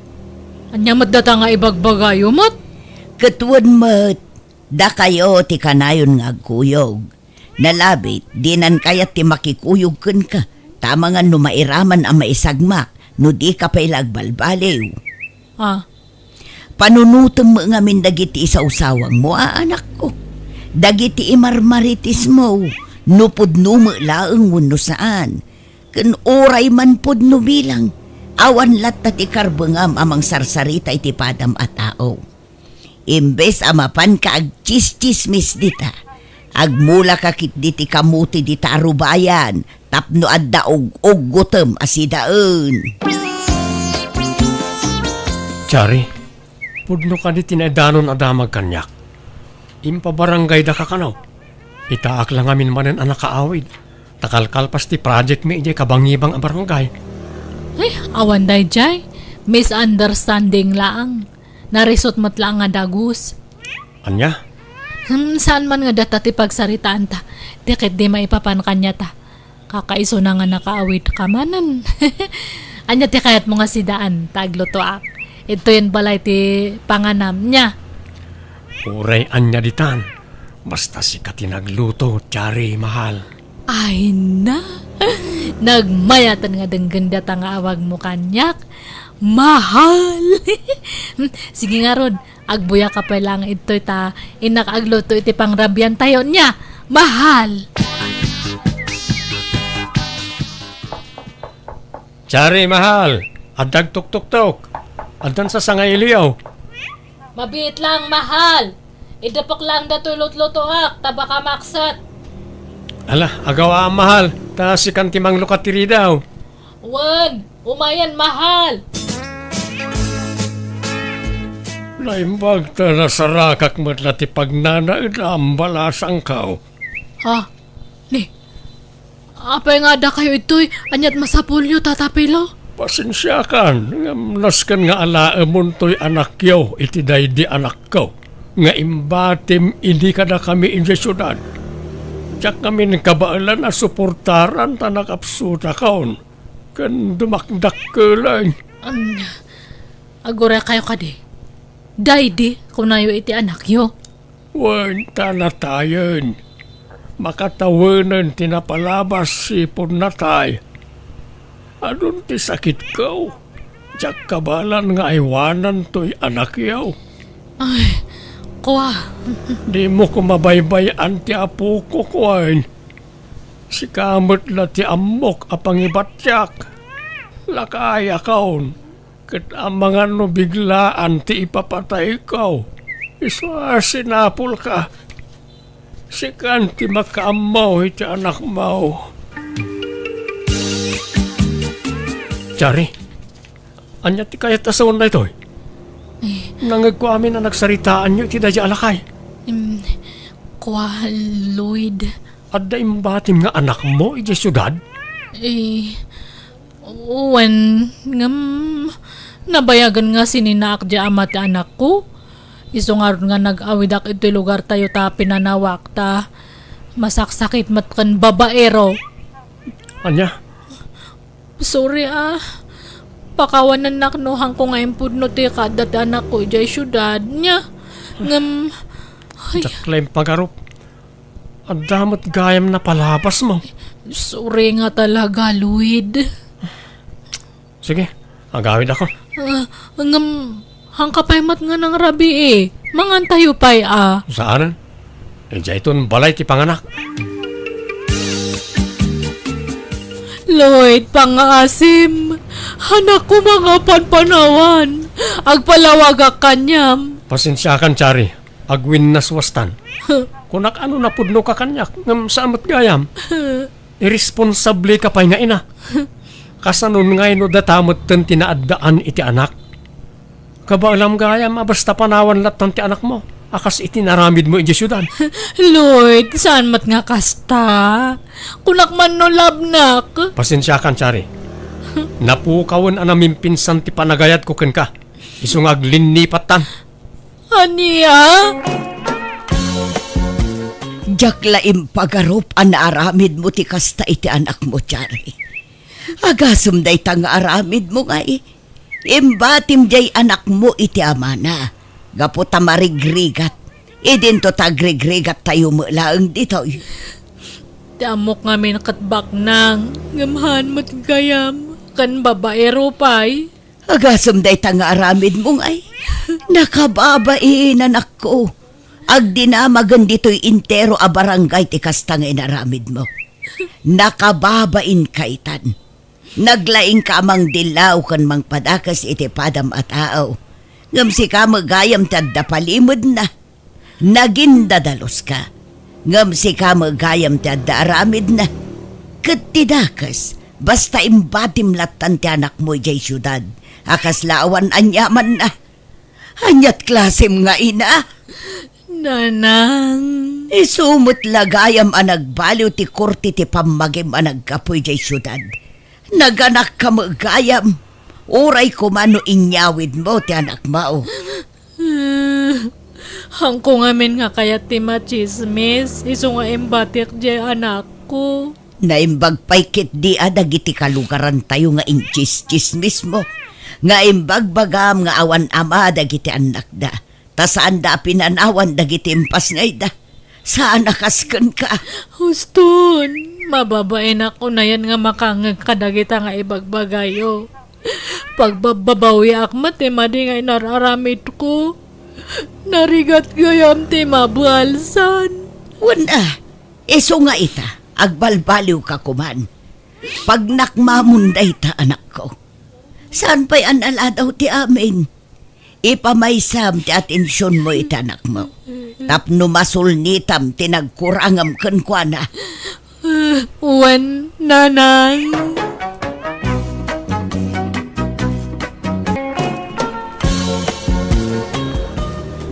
Ania met data nga ibagbagayo met? Ket wen met, dakayo ti kanayon nga agkuyog. Nalabit, dinan kayat ti makikuyog kenka, ta amangan no mairaman a maisagmak, no dika pay la agbalbaliw. Ah. Panunotem met ngamin dagiti isawsawangmo a anakko. Dagiti imarmaritismo, no pudno met laeng wenno saan. Ken uray man pudno bilang, awan latta ti karbengam a mangsarsarita iti padam a tao. Imbes a mapanka agtsistsismis dita, agmulaka ketdi ti kamuti dita a rubayan tapno adda ug-uggutem a sidaen. Chari, pudno kadi ti naidanon a damag kaniak. Impabarangaydaka kano? Itaak la ngamin manen a nakaawid. Ta kalkalpas ti project mi idiay kabangibang a barangay. Ay, awan daydiay. Misunderstanding laang. Narisot met laang nga dagus. Ania? Hmm, saan man nga data ti pagsaritaanta. Di ketdi maipapan kaniata. Kakaisuna nga nakaawid ka manen. Ania ti kayatmo nga sidaan, ta aglutoak? Idtoyen balay ti panganam, nia? Uray ania ditan. Basta sika ti nagluto, Chari, mahal. Ay na! Nagmayaten nga denggen data nga awagmo kaniak. Mahal! Sige ngarud, agbuyaka pay laeng idtoy ta innak agluto iti pangrabiantayo, nia? Mahal! Chari, mahal! Adda agtuktuktok! Addan sasangailiyo! Mabiit laeng, mahal! Idepek laeng datoy lutlutoak, ta baka makset. Ala, agawaam, mahal, ta sikan ti manglukat ti ridaw. Wen, umayen, mahal! Naimbag ta nasarakak met la ti pagnanaedam, balasangko. Ha? Ni, apay nga addakayo idtoy? Aniat masapulyo, Tata Pilo? Pasensiakan, ngem nasken nga alaemontoy anakyo iti daydi anakko nga imbatim idi kadakami idiay siudad. Diak ngamin kabaelan a suportaran ta nakapsutakon ken dumakdakkeleng. Ania, aguraykayo kadi? Daydi, kunayo iti anakyo? Wen, ta natayen. Makatawenen ti napalabas sipud natay. Adun ti sakitko. Diak kabaelan nga aywanan toy anakyo. Ay, kua. Dimo ko mabaybay-an ti apoko, kuan. Sika met la ti ammok a pangibatiak. Lakayakon. Ket amangan no biglaan ti ipapatayko, isu a sinapulka. Sikan ti makaammo iti anakmo. Chari, ania ti kayat a sawen daytoy? Eh. Nangegko amin a nagsaritaanyo iti daydi a lakay. Em, kua, Lloyd. Adda imbatim nga anakmo idiay siudad? Eh, Wen, ngem, nabayagen nga sininaak diay ama ti anakko. Isu ngarud nga nag-awidak iti lugartayo ta pinanawak ta masaksakit met ken babaero. Ania? Sorry, ah. Pakawanennak no haanko nga impudno ti kaadda ti anakko idiay siudad. Nia? Ngem, ay. Diak la impagarup. Adda met gayam napalabasmo. Sorry nga talaga, Lloyd. Sige, agawidakon. Ah, ngem, haanka pay met nga nangrabii. Mangantayo pay, a. Saanen? Idiayton balay ti panganak. Lloyd, pangngaasim. Haanakon nga panpanawan. Agpalawagak kaniam. Pasensiakan, Chari. Agwinnaswastan. Kunak a no napudnoka kaniak, ngem saan met gayam. Irresponsableka pay nga ina. Kasanon ngay no data metten ti naaddaan iti anak? Kabaelam gayam a basta panawan lattan ti anakmo, a kas iti naramidmo idiay siudad. Lloyd, saan met nga kasta? Kunak man no labnak. Pasensiakan, Chari. Napukawen a namimpinsan ti panagayatko kenka. Isu nga aglinnipattan. Ania? Diak la impagarup a naaramidmo ti kasta iti anakmo, Chari. Agasem dayta nga aramidmo ngay, imbatim diay anakmo iti amana, gapu ta marigrigat. Idinto ta agrigrigattayo met laeng ditoy. Ti ammok ngamin ket baknang, ngem haan met gayam, ken babaero pay. Agasem dayta nga aramidmo ngay. Nakababain, anakko. Agdinamagen ditoy entero a barangay ti kasta nga inaramidmo. Nakababain kaytan. Naglaingka a mangdillaw ken mangpadakes iti padam a tao. Ngem sika met gayam ti adda palimedna. Nagindadaluska. Ngem sika met gayam ti adda aramidna. Ket ti dakes, basta imbatim lattan ti anakmo idiay siudad a kasla awan aniamanna. Aniat klasem nga ina? Nanang. Isu met la gayam a nagbaliw ti korte ti pammagim a naggapu idiay siudad. Naganakka met gayam. Uray koma no inyawidmo ti anakmo. Haanko ngamin nga kayat ti machismis, isu nga imbatik diay anakko. Naimbag pay ketdi a dagiti kalugarantayo nga inchischismismo, nga imbagbagam nga awan ama dagiti annakda, ta saanda a pinanawan dagiti impasngayda. Saan a kas kenka. Huston, mababainak unayen nga makangeg kadagita nga ibagbagayo. Pagbabbabawiak met ti madi nga inar-aramidko. Narigat gayam ti mabalsan. Wen a, isu nga ita, agbalbaliwka koman. Pagnakmamon dayta, anakko. Saan pay a naladaw ti amin? Ipamaysam ti atensionmo iti anakmo, tapno masulnitam ti nagkurangam kenkuana. Wen, nanang.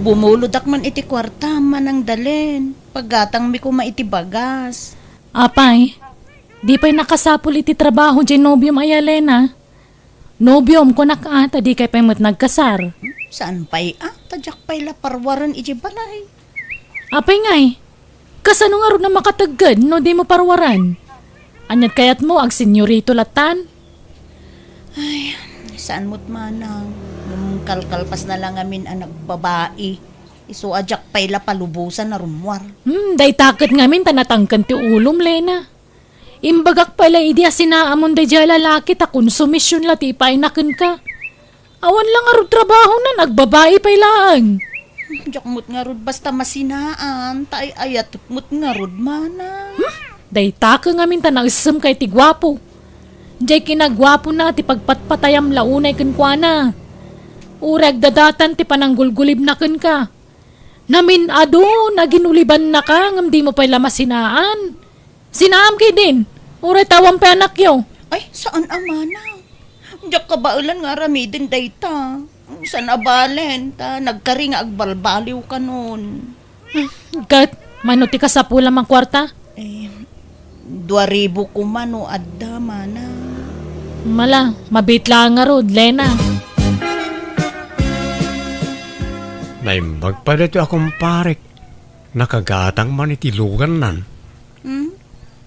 Bumulodakman iti kuartam, Manang Dalen. Paggatangmi koma iti bagas. Apay, di pay nakasapul iti trabaho diay nobiom aya, Lena? Nobiom, kunak a, ta dikay pay met nagkasar. Saan pay a, ta diak pay la parwaren idiay balay. Apay ngay, kasano ngarud a makategged no dimo parwaren? Aniat kayatmo, agsenyorito lattan? Ay, saan met manang, ngem kalkalpasna la ngamin a nagbabai. Isu a diak pay la palubosan a rummuar. Hmm, dayta ket ngamin ta natangken ti ulom, Lena. Imbagak pay la idi a sinaamon daydiay a lalaki ta konsumision la ti ipaayna kenka. Awan la ngarud trabahona, agbabai pay laeng. Diak met ngarud basta masinaan, ta ay-ayatek met ngarud manang. Hmm? Dayta ket ngamin ta naessemka iti guapo. Diay kinaguapona ti pagpatpatayam la unay kenkuana. Uray agdadatan ti pananggulgulibna kenka. Namin-ado, naginulibannaka, ngem dimo pay la masinaan. Sinaam ketdin, uray ta awan pay anakyo. Ay, saan a manang. Diak kabaelan nga aramiden dayta. Saan a balen, ta nagkari nga agbalbaliw kanon. Ket, mano ti kasapulam a kuarta? Eh, dua ribu koma no adda, manang. Mala, mabiit laeng ngarud, Lena. Naimbag pay daytoy a kumparek. Nakagatang man iti lugannan. Hmm?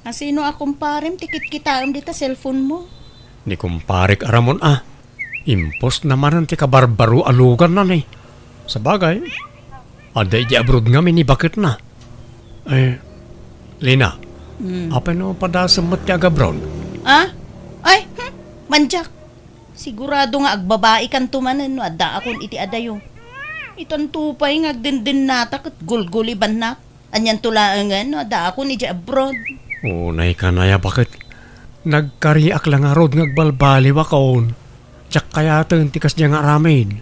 Asino a kumparem ti kitkitaem dita cellphone mo? Ni kumparek a Ramon a. Impostna manen ti kabarbaro a luganna ni. Sabagay, adda idiay abroad ngamin ni baketna. Eh, Lena, Hmm. apay no padasem met ti agabroad? Ah? Ay, hmm, mandiak. Sigurado nga agbabaikanto manen no addaakon iti adayo. Itanto pay nga agdendennata ket gulgulibannak. Anianto laengen no addaakon idiay abroad? Unay kanaya baket. Nagkariak la ngarud nga agbalbaliwakon. Diak kayaten ti kasdiay nga aramid.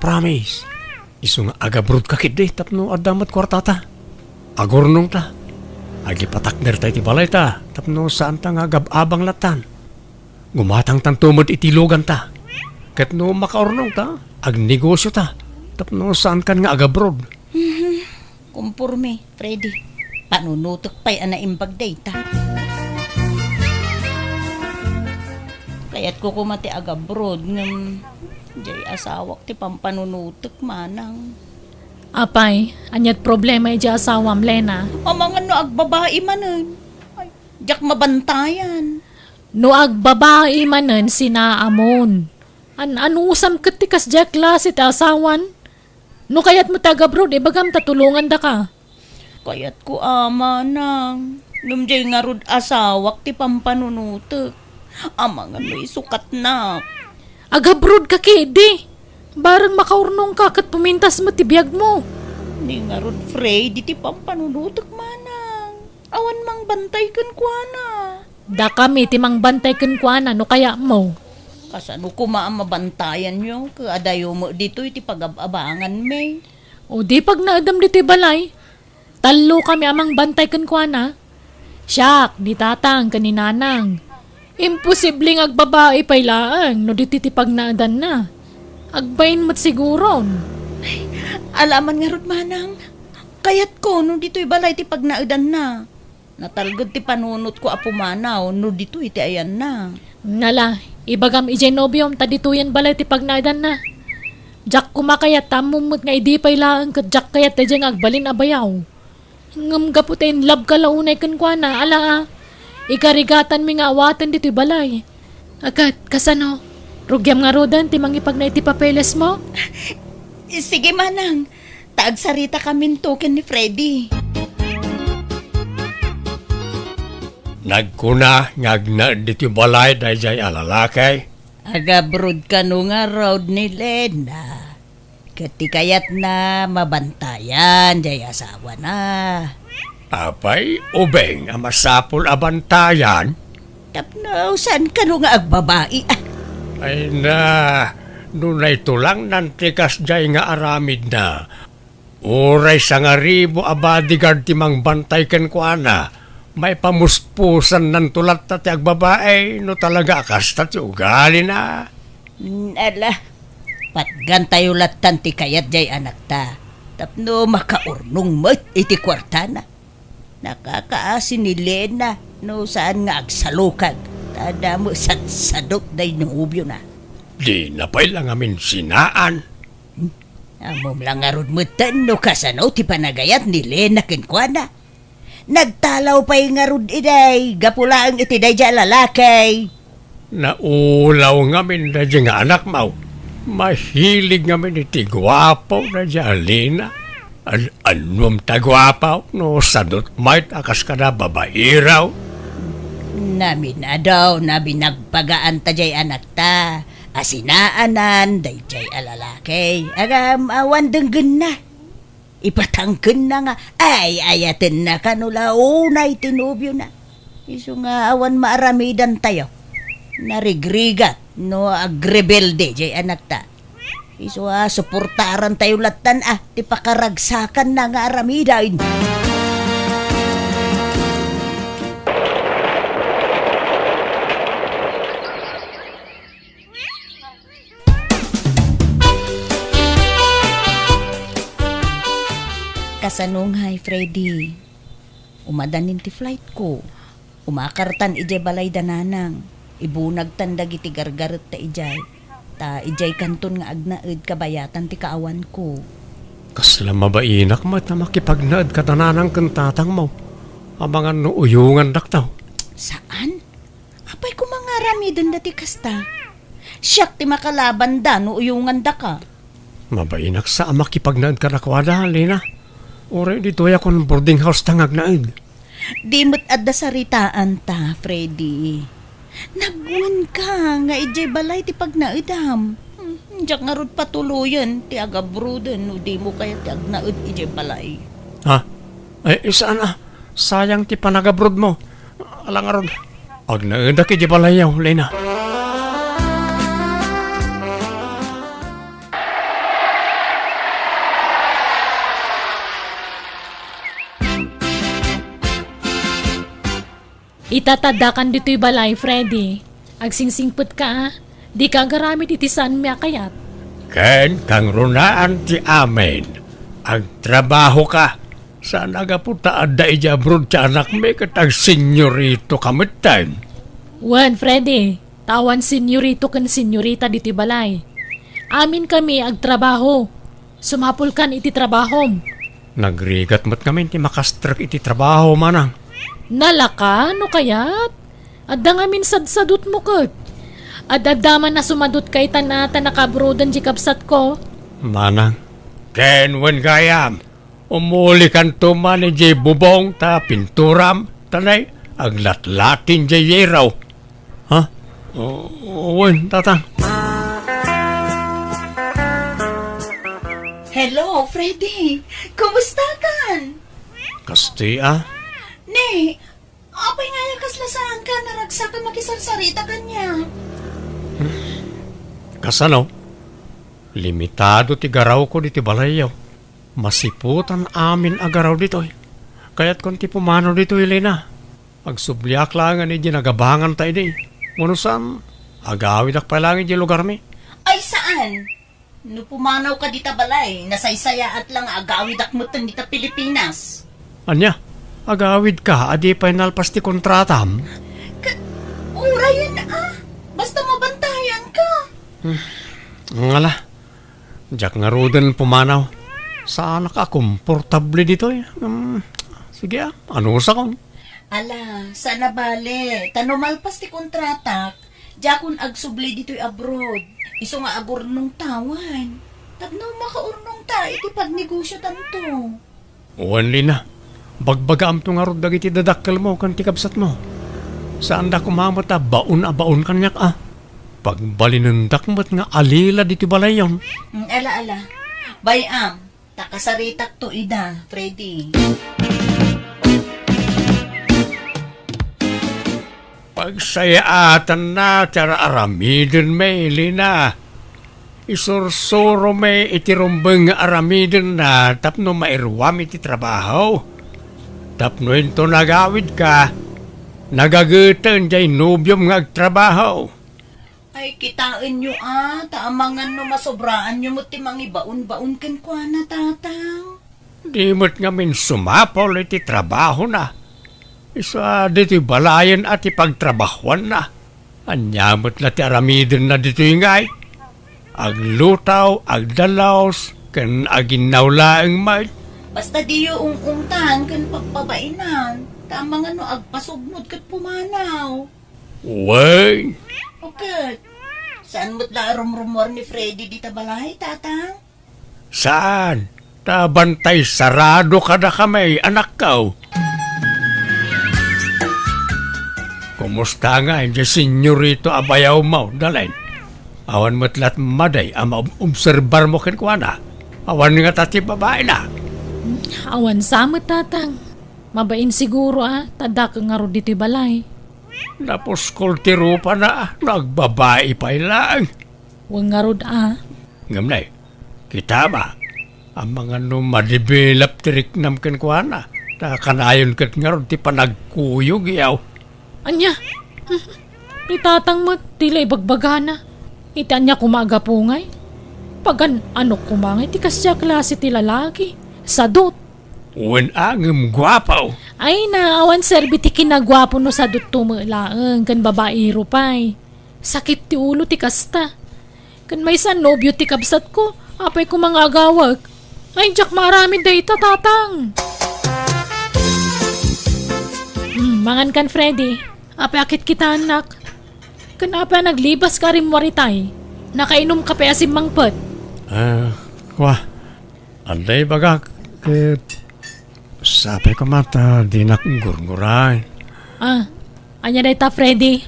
Promise. Isu nga agabroadka ketdi tapno adda met kuartata. Agurnongta. Agipatakderta iti balayta tapno saanta nga agab-abang lattan. Gumatangtanto met iti luganta. Ket no makaurnongta, agnegosiota tapno saankan nga agabroad. Mhm. Komporme, Freddy. Panunotek pay a naimbag dayta. Kayatko koma ti agabroad ngem diay asawak ti pampanunotek manang. Apay, aniat problema idiay asawam, Lena? Amangan no agbabai manen. Ay, diak mabantayan. No agbabai manen, sinaamon. An-anusam ket ti kasdiay a klase ti asawan? No kayatmo ti agabroad, ibagam ta tulongandaka. Kayatko a manang. Ngem diay ngarud asawak ti pampanunotek. Amangan no isukatnak. Agabroadka ketdi. Bareng makaurnongka ket pumintas met ti biagmo. Ni ngarud, Freddy, ti pampanunotek manang. Awan mangbantay kenkuana. Dakami ti mangbantay kenkuana no kayatmo. Kasano koma a mabantayanyo? Ket adayo met ditoy ti pagab-abanganmi. O di pagnaedem ditoy balay. Tallokami a mangbantay kenkuana. Siak, ni Tatang, ken ni Nanang. Imposible nga agbabai pay laeng no ditoy ti pagnaedanna. Agbain met siguron. Ala man ngarud, Manang. Kayatko no ditoy balay ti pagnaedanna. Natalged ti panunotko a pumanaw no ditoy ti ayanna. Nala, ibagam idiay nobiom ta ditoyen balay ti pagnaedanna. Diak koma kayat ta ammom met nga idi pay laeng ket diak kayat daydiay nga agbalin a bayaw. Ngem gapu ta in love ka la unay kenkuana, ala a, ikarigatanmi nga awaten ditoy balay. A ket, kasano? Rugiam ngaruden ti mangipagna iti papelesmo? Sige, Manang. Ta agsaritakaminto ken ni Freddy. Nagkuna nga agnaed ditoy balay daydiay a lalaki. Agabroad kano ngarud ni Lena. Ket ti kayatna, mabantayan diay asawana. Apay, ubing a masapul a bantayan? Tapno saan kano nga agbabai, ah? Ay na, no naitulangnan ti kasdiay nga aramidna, uray sangaribu a bodyguard ti mangbantay kenkuana, maipamuspusannanto latta ti agbabai no talaga a kasta ti ugalina. Mm, ala, patgantayo lattan ti kayat diay anakta, tapno makaurnong met iti kuartana. Nakakaasi ni Lena no saan nga agsalukag, ta adda met sadsadot day nobiona. Dina pay la ngamin sinaan. Hmm? Ammom la ngarud metten no kasano ti panagayat ni Lena kenkuana. Nagtalaw pay ngarud idiay gapu laeng iti daydiay a lalaki. Naulaw ngamin daydiay nga anakmo. Mahilig ngamin iti guapo daydiay a Lena. An-, annom ta guapo no sadot met a kas kada babaero. Namin-adaw, naminagpagaan ta diay anakta a sinaanan daydiay a lalaki. Agam awan denggenna. Ipatangkenna nga ay-ayatenna kano la unay ti nobiona. Isu nga awan maaramidantayo. Narigrigat no agrebelde diay anakta. Isu a suportarantayo lattan a ti pakaragsakanna nga aramiden. Kasano ngay, Freddy? Umadanin ti flightko. Umakartan idiay balay da Nanang. Ibunagtan dagiti gargaretta idiay. Ta idiay kanton nga agnaed kabayatan ti kaawanko. Kasla mabainak met a makipagnaed kada Nanang ken Tatangmo. Amangan no uyongandakto. Saan? Apay koma nga aramidenda ti kasta? Siak ti makalabanda no uyongandaka. Mabainak sa a makipagnaed kadakuada, Lena. Uray ditoyakon boarding house ta nga agnaed. Di met adda saritaanta, Freddy. Nagwenka nga idiay balay ti pagnaedam. Hmm, diak ngarud patuloyen ti agabroaden no dimo kayat ti agnaed idiay balay. Ha? Ay, saan a? Sayang ti panagabroadmo. Ala ngarud, agnaedak idiay balayyo, Lena. Ita ta addakan ditoy balay, Freddy. Agsingsingpetka, a. Dika agaramid iti saanmi a kayat. Ken kangrunaan ti amin. Agtrabahoka. Saan a gapu ta adda idiay abroad ti anakmi ket agsenyoritoka metten. Wen, Freddy, ta awan senyorito ken senyorita ditoy balay. Aminkami agtrabaho. Sumapulkan iti trabahom. Nagrigat met ngamin ti makastrek iti trabaho, manang. Nalaka, no kayat? Adda ngamin sadsadotmo ket. Ad-adda man a sumadotka itan a ta nakaabroaden diay kabsatko. Manang. Ken wen gayam, umulikanto man idiay bubong ta pinturam, ta nay, aglatlatin diay yero. Ha? O, wen, Tatang. Hello, Freddy. Kumustakan? Kasti a? Ne, apay nga aya kasla saanka a naragsak a makisarsarita kaniak? Kasano? Limitado ti garawko ditoy balayyo. Masiputan amin a garaw ditoy. Kayatkon ti pumanaw ditoy, Lina. Agsubliak laeng idiay nagabanganta idi. Wenno saan, agawidak pay laeng idiay lugarmi. Ay, saan? No pumanawka dita balay, nasaysayaat la nga agawidak metten dita Pilipinas. Ania? Agawidka a di pay nalpas ti kontratam? Ka-, urayen, ah. Basta mabantayanka. Hmm. Ngala, diak ngaruden pumanaw. Saanak a komportable ditoy. Hmm. Sige, ah. Anusakon. Ala, saan a bale. Ta no malpas ti kontratak, diakon agsubli ditoy abroad. Isu nga agurnongtawan. Tapno makaurnongta iti pagnegosiotanto. Wen, Lina, bagbagaamto ngarud dagiti dadakkelmo ken ti kabsatmo. Saanda koma met a baon a baon kaniak a. Pagbalinendak met nga alila ditoy balayyon. Mm, ala, ala. Bay-am, ta kasaritakto ida, Freddy. Pagsayaatanna ti ar-aramiden, Lina. Isursuromi iti rumbeng nga aramidenna tapno mairuam iti trabaho. Tapno inton agawidka, nagageten diay nobiom nga agtrabaho. Ay, kitaenyo, a, ta amangan no masobraanyo met ti mangibaon-baon kenkuana, Tatang. Di met ngamin sumapul iti trabahona. Isu a ditoy balayen a ti pagtrabahuanna. Ania met la ti aramidenna ditoy ngay? Agluto, agdalus, ken aginnaw laeng met. Basta diyo ung-ungtan ken pagpabainan, ta amangan no agpasugmod ket pumanaw. Wen. O ket, saan met la a rumrumuar ni Freddy dita balay, Tatang? Saan? Ta bantay sarado kadakami, anakko. Kumusta ngay diay senyorito a bayawmo, Dalen? Awan met la't madi a maobserbarmo kenkuana? Awan ngata ti babaina? Awan sa met, Tatang. Mabain siguro a, ta dakkel ngarud ditoy balay. Napuskol ti rupana, nagbabai pay laeng. Wen ngarud a. Ngem nay, kitam a, amangan no madevelop ti riknam kenkuana, ta kanayon ket ngarud ti panagkuyog, yaw. Ania? Ni Tatang met, ti la ibagbagana. Iti ania koma a gapu ngay? Pagan-anok koma ngay ti kasdiay a klase ti lalaki? Sadut. Wen a, ngem guapo. Ay na, awan serbi ti kinaguapo no sadutto met laeng, ken babaero pay. Sakit ti ulo ti kasta. Ken maysa a nobio ti kabsatko, apay koma nga agawek? Ay, diak maaramid dayta, Tatang. Hmm, mangan kan, Freddy. Apay a kitkitaennak? Ken apay a naglibaska a rimmuar itay? Nakainumka pay a simmangpet? Ah, kua. Adda ibagak ket sapay koma ta dinak gurguray. Ah, ania dayta, Freddy?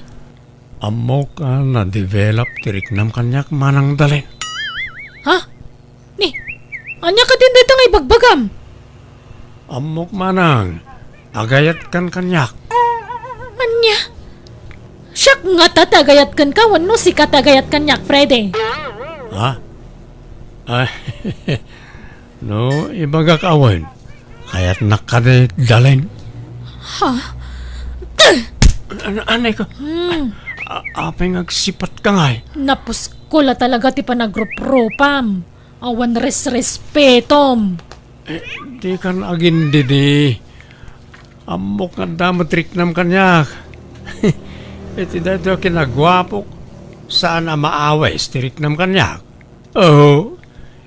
Ammok a nadevelop ti riknam kaniak, Manang Dalen. Ha? Ni, ania kadin dayta nga ibagbagam? Ammok, Manang, agayatkan kaniak. Ania? Siak ngata ti agayat kenka wenno sika ti agayat kaniak, Freddy? Ha? Ay, no ibagak a wen, kayatnak kadi, Dalen. Ha? An-, anay ko. Hmm. A-, apay nga agsipatka ngay? Napuskol a talaga ti panagruprupam. Awan resrespetom. Eh, dikan agindidi. Ammok nga adda met riknam kaniak. Iti daytoy a kinaguapok, saan a maawis ti riknam kaniak. Oh,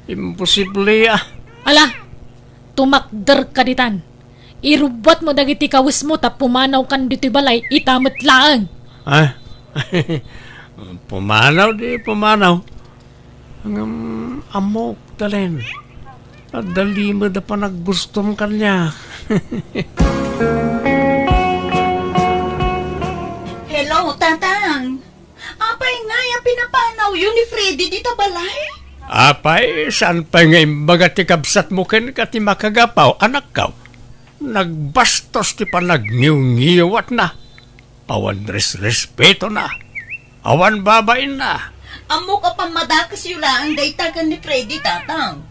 imposible a. Ala, tumakderka ditan. Irubbuatmo dagiti kawismo ta pumanawkan ditoy balay ita met laeng. Ah? Pumanaw di pumanaw. Ngem ammok, Dalen. Adda limed a panaggustom kaniak. Hello, Tatang. Apay ngay a pinapanawyo ni Freddy dita balay? Apay, saan pay nga imbaga ti kabsatmo kenka ti makagapu, anakko? Nagbastos ti panagniwngiwatna. Awan resrespetona. Awan babainna. Ammok a pammadakesyo laeng dayta ken ni Freddy, Tatang.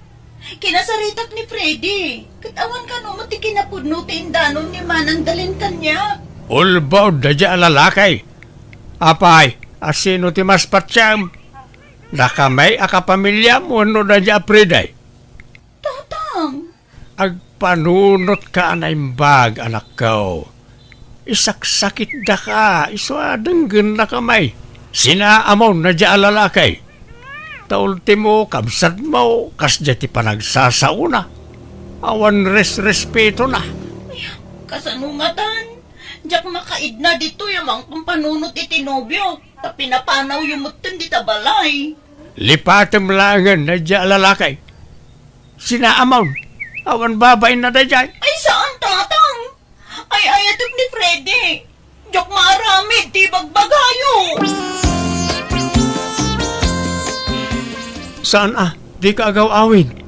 Kinasaritak ni Freddy, ket awan kano met ti kinapudno ti indanon ni Manang Dalen kaniak. Ulbod daydiay a lalaki. Apay, a sino ti mas patiem? Dakami a kapamiliam wenno daydiay a Freddy? Tatang! Agpanunotka a naimbag, anakko. Isaksakitdaka, isu a denggennakami. Sinaamon daydiay a lalaki. Ta ultimo, kabsatmo, kasdiay ti panagsasaona. Awan resrespetona. Ay, kasano ngatan? Diak makaidna ditoy a mangpampanunot iti nobio, ta pinapanawyo metten dita balay. Lipatem laengen daydiay a lalaki. Sinaamon, awan babainna daydiay. Ay, saan, Tatang? Ay-ayatek ni Freddy. Diak maaramid ti ibagbagayo. Saan a, dika agaw-awid.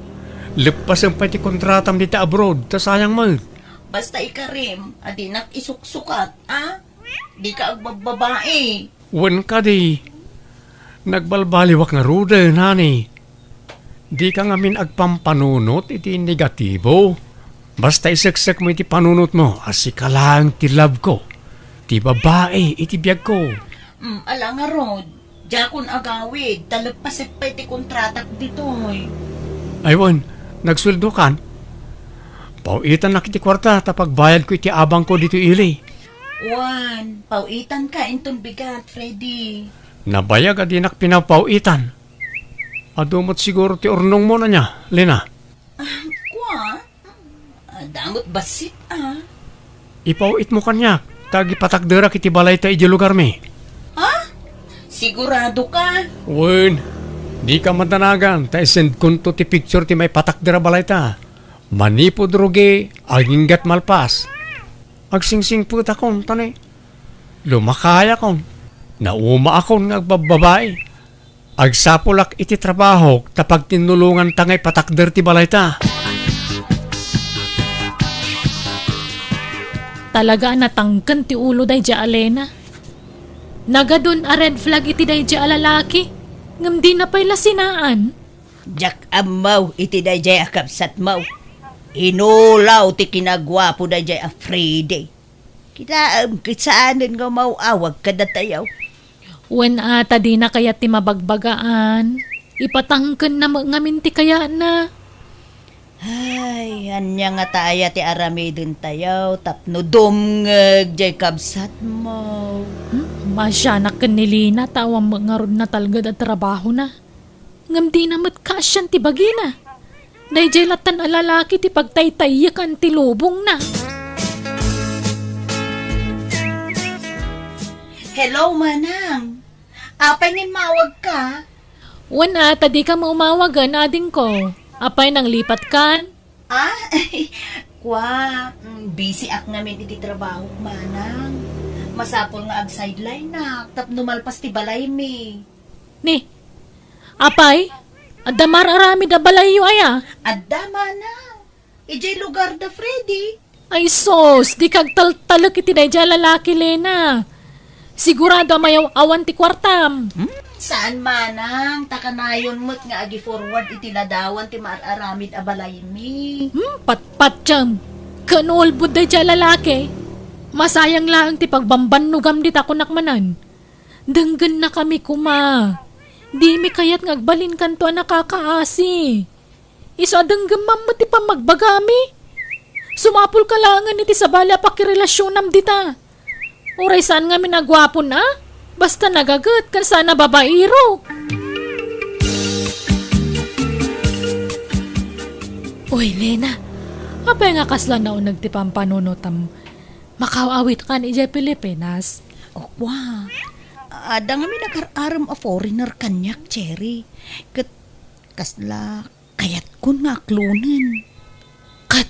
Leppasem pay ti kontratam dita abroad, ta sayang met. Basta ikarim, a dinak isuksukat, a? Dika agbabbabai. Wen kadi, nagbalbaliwak ngaruden, honey. Dika ngamin agpampanunot iti negatibo. Basta iseksekmo iti panunotmo a sika laeng ti love ko, ti babai iti biagko. Mm, ala ngarud, diakon agawid, ta leppasek pay ti kontratak ditoy. Ay wen, nagsueldokan? Paw-itannak iti kuarta ta pagbayadko iti abangko ditoy ili. Wen, paw-itanka inton bigat, Freddy. Nabayag a dinak pinapaw-itan. Adu met siguro ti urnongmo ania, Lena? Ah, kua? Adda met bassit, a. Ipaw-itmo kaniak, ta agipatakderak iti balayta idiay lugarmi. Ha? Siguradoka? Wen, dika madanagan, ta isendkonto ti picture ti maipatakder a balayta. Manipud rugi, aginggat malpas. Agsingsingpetakon, ta ni, lumakayakon. Naumaakon nga agbabbabai. Agsapulak iti trabahok ta pagtinnulonganta nga ipatakder ti balayta. Talaga a natangken ti ulo daydiay a Lena. Nagadun a red flag iti daydiay a lalaki, ngem dina pay la sinaan. Diak ammo iti daydiay a kabsatmo. Inulaw ti kinaguapo daydiay a Freddy. Kitaem ket saanen nga umaw-awag kadatayo. Wen a, ta dina kayat ti mabagbagaan. Ipatangkenna met ngamin ti kayatna. Ay, ania ngata aya ti aramidentayo tapno dumngeg diay kabsatmo? Hmm? Maasianak ken ni Lena ta awan met ngarud natalged a trabahona. Ngem dina met kaasian ti bagina. Daydiay lattan a lalaki ti pagtaytayyekan ti lubongna. Hello, Manang. Apay nga immawagka? Wen a, ta dika met umawagen, adingko. Apay, nanglipatkan? Ah, kua, mm, busy ak ngamin iti trabahok, Manang. Masapul nga ag-sideline-ak tapno malpas ti balaymi. Ni, apay, adda mar-aramid a balayyo aya? Adda, Manang. Idiay lugar da Freddy. Ay sus, dika agtaltalek iti daydiay a lalaki, Lena. Sigurado a mayaw-awan ti kuartam. Hmm? Saan, Manang, ta kanayon met nga agi-forward iti ladawan ti mar-aramid a balaymi. Hmm, patpatiam. Ken ulbod daydiay a lalaki. Masayang laeng ti pagbambannogam dita, kunak manen. Denggennakami koma. Dimi kayat nga agbalinkanto a nakakaasi. Isu a denggemmam met ti pammagbagami. Sumapulka laengen iti sabali a pakirelasionam dita. Uray saan ngamin a guapon a, basta nagaget ken saan a babaero. Uy, Lena, apay nga kasla nauneg ti pampanunotam? Makaw-awitkan idiay Pilipinas? O, kua. Adda ngamin agar-arem a foreigner kaniak, Cherry. Ket kasla kayatkon nga aklonen. Ket,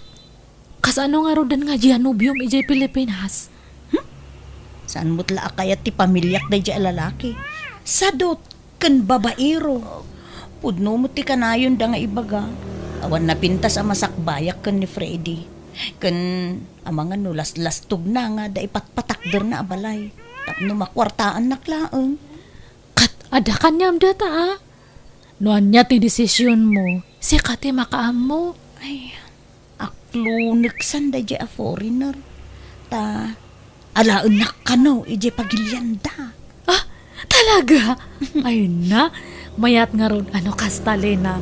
kasano ngaruden nga dia nobiom idiay Pilipinas? Hmm? Saan met la a kayat ti pamiliak daydiay a lalaki? Sadot ken babaero. Pudno met ti kanayonda nga ibaga. Awan napintas a masakbayak ken ni Freddy. Ken amangan no laslastogna nga adda ipatpatakderna a balay tapno makuartaannak laeng. Ket Adda kaniam data, a? No ania ti desisionmo, sika ti makaammo. Ay, akloneksan daydiay a foreigner. Ta, alaennak kano idiay pagilianda. Ah, talaga? Ay na, mayat ngarud a no kasta, Lena.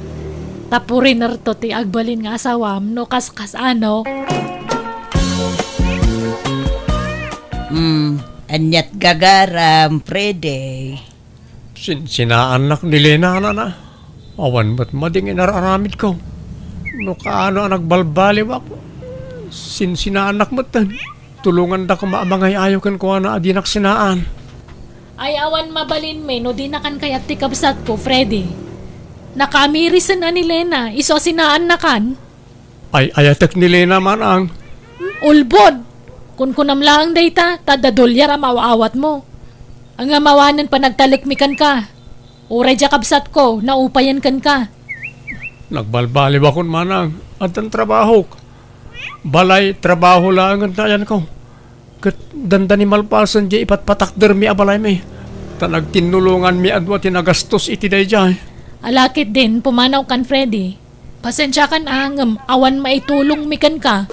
Ta foreignerto ti agbalin nga asawam no kaskas, ano? Hmm, aniat gagaram, Freddy? Sinsinaannak ni Lena, nana. Awan met mading inar-aramidko. No kaano a nagbalbaliwak, sinsinaannak metten. Tulonganda koma a mangay-ayo kenkuana a dinak sinaan. Ay, awan mabalinmi no dinakan kayat ti kabsatko, Freddy. Nakamirisen a ni Lena, isu a sinaannakan. Ay-ayatek ni Lena, manang. Hmm, ulbod! Kunkunam laeng dayta, ta adda dolyar a maaw-awatmo. Ngem awanen panagtalekmi kenka. Uray dia kabsatko, naupayen kenka. Nagbalbaliwakon, manang. Addan trabahok. Balay, trabaho laengen ti ayanko. Ket dandani malpasen diay ipatpatakdermi a balaymi. Ta nagtinnulonganmi a dua ti nagastos iti daydiay. Ala ketdin, pumanawkan, Freddy. Pasensiakan a ngem awan maitulongmi kenka.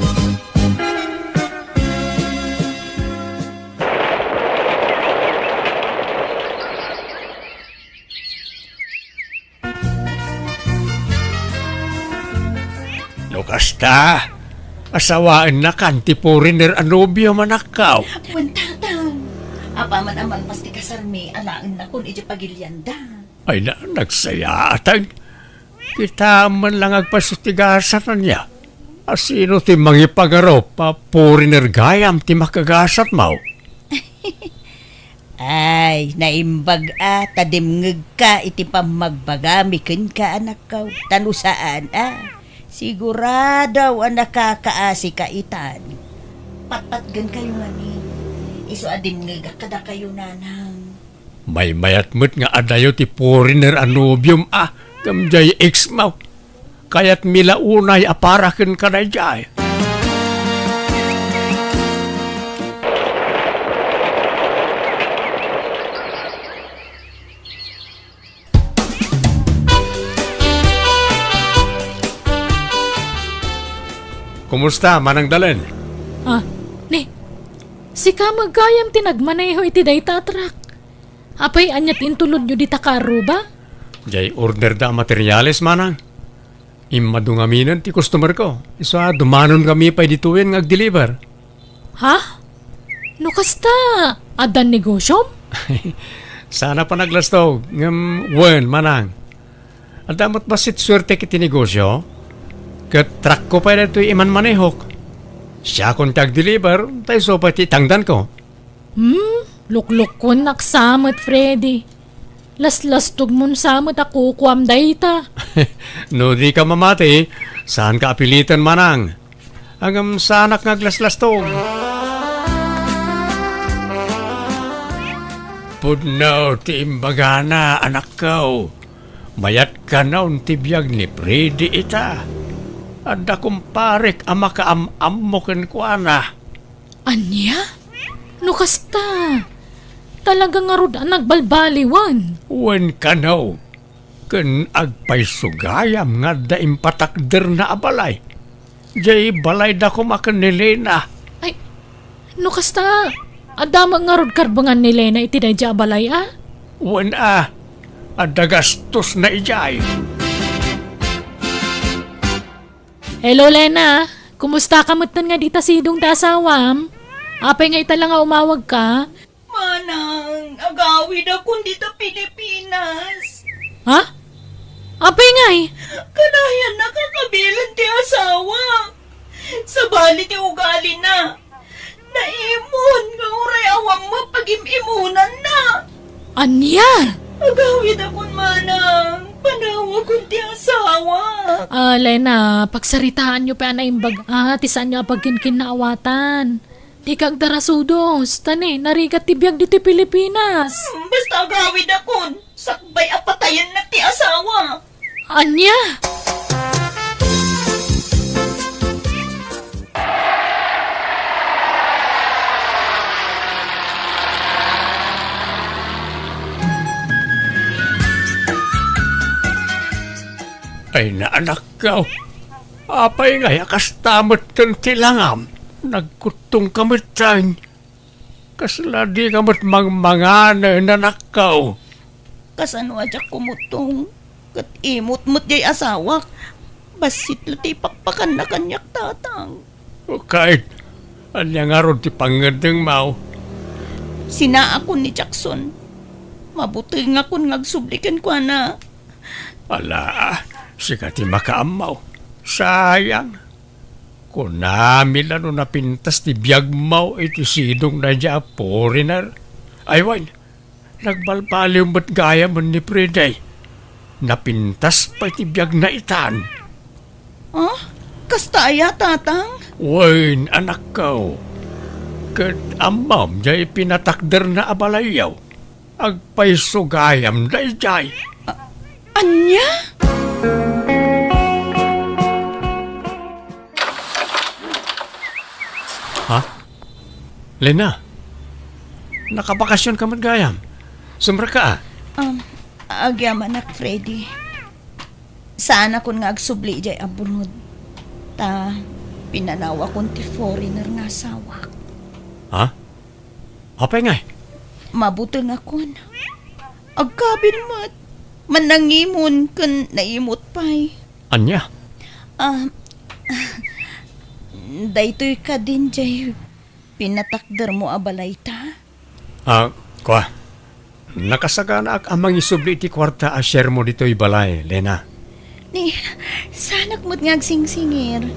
No kasta, asawaennakan ti foreigner a nobiom, anakko. Wen, tatang. Apaman a malpas ti kasarmi, alaennakon idiay pagilianda. Ay na, nagsayaatan. Kitaem man la nga agpaso ti gasat, ania? A sino ti mangipangarup a foreigner gayam ti makagasatmo? Ay, naimbag a ta dimngegka iti pammagbagami kenka, anakko. Ta no saan a, sigurado a nakakaasika itan. Patpatgenkayo ngamin. Isu a dimngegak kadakayo, nanang. Maymayat met nga adayo ti foreigner a nobiom a, ngem diay ex-mo. Kayatmi la unay a para kenka daydiay. Kumusta, Manang Dalen? Ah, ni, sika met gayam ti nagmaneho iti dayta a truck. Apay, ania ti intulodyo dita karruba? Diay order da a materiales, manang. Immadu ngaminen ti customer ko. Isu a, dumanonkami pay ditoyen nga agdeliver. Ha? No kasta, addan negosyom? Saan a panaglastog, ngem wen, manang. Adda met bassit suertek iti negosyo. Ket truckko pay daytoy imanmanehok. Siakon ti agdeliver, ta isu pay ti itangdanko. Hmm, luklukkuennak sa met, Freddy. Laslastogmon sa met a kukuam dayta. No dika mamati, saanka a piliten, manang. Ngem saanak nga aglaslastog. Pudno ti imbagana, anakko. Mayat kanon ti biag ni Freddy ita. Adda kumparek a makaam-ammo kenkuana. Ania? No kasta, talaga ngarud a nagbalbaliwan. Wen kano, ken agpayso gayam nga adda impatakderna a balay. Diay balayda koma ken ni Lena. Ay, no kasta, adda met ngarud karbengan ni Lena iti daydiay a balay, a? Wen a, adda gastosna idiay. Hello, Lena. Kumusta ka metten nga dita sidong ti asawam? Apay nga ita la nga umawagka? Manang, agawidakon dita Pilipinas. Ha? Apay ngay? Kanayannak a kabilen ti asawa. Sabali ti ugalina. Naimon nga uray awan met pagim-imonanna. Ania? Agawidakon, manang. Panawakon ti asawa. Ah, Lena, pagsaritaanyo pay a naimbag-a ti saanyo a pagkinkinnaawatan. Dika agdarasudos, ta ni, narigat ti biag ditoy Pilipinas. Hmm, basta agawidakon. Sakbay a patayennak ti asawa. Ania? Ay, naanakko. Apay ngay a kasta metten ti langam? Nagkuttongka metten. Kasla dika met mangmanganen, anakko? Kasano a diak kumuttong? Ket imot met jay asawak. Bassit la ti ipakpakanna kaniak, Tatang. O, ket, ania ngarud ti pangngeddengmo? Sinaakon ni Jackson. Mabutengakon nga agsubli kenkuana. Ala, sika ti makaammo. Sayang. Kunami la no napintas ti biagmo iti sidong daydiay a foreigner. Ay, wen, nagbalbaliw met gayamen ni Freddy. Napintas pay ti biagna itan. Ah? Kasta aya, Tatang? Wen, anakko. Ket ammom, jay pinatakderna a balayyo. Agpayso gayam daydiay. A-, ania? Ha? Lena, nakabakasionka met gayam? Sumrekka a? Um, agyamanak, Freddy. Saanakon nga agsubli idiay abroad. Ta, pinanawakon ti foreigner nga asawak. Ha? Apay ngay? Mabutengakon. Agkabil met. Mannangimon ken naimot pay. Ania? Ah, daytoy kadin jay pinatakdermo a balayta? Ah, kua. Nakasaganaak a mangisubli iti kuarta a sharemo ditoy balay, Lena. Ni, saanak met nga agsingsingir.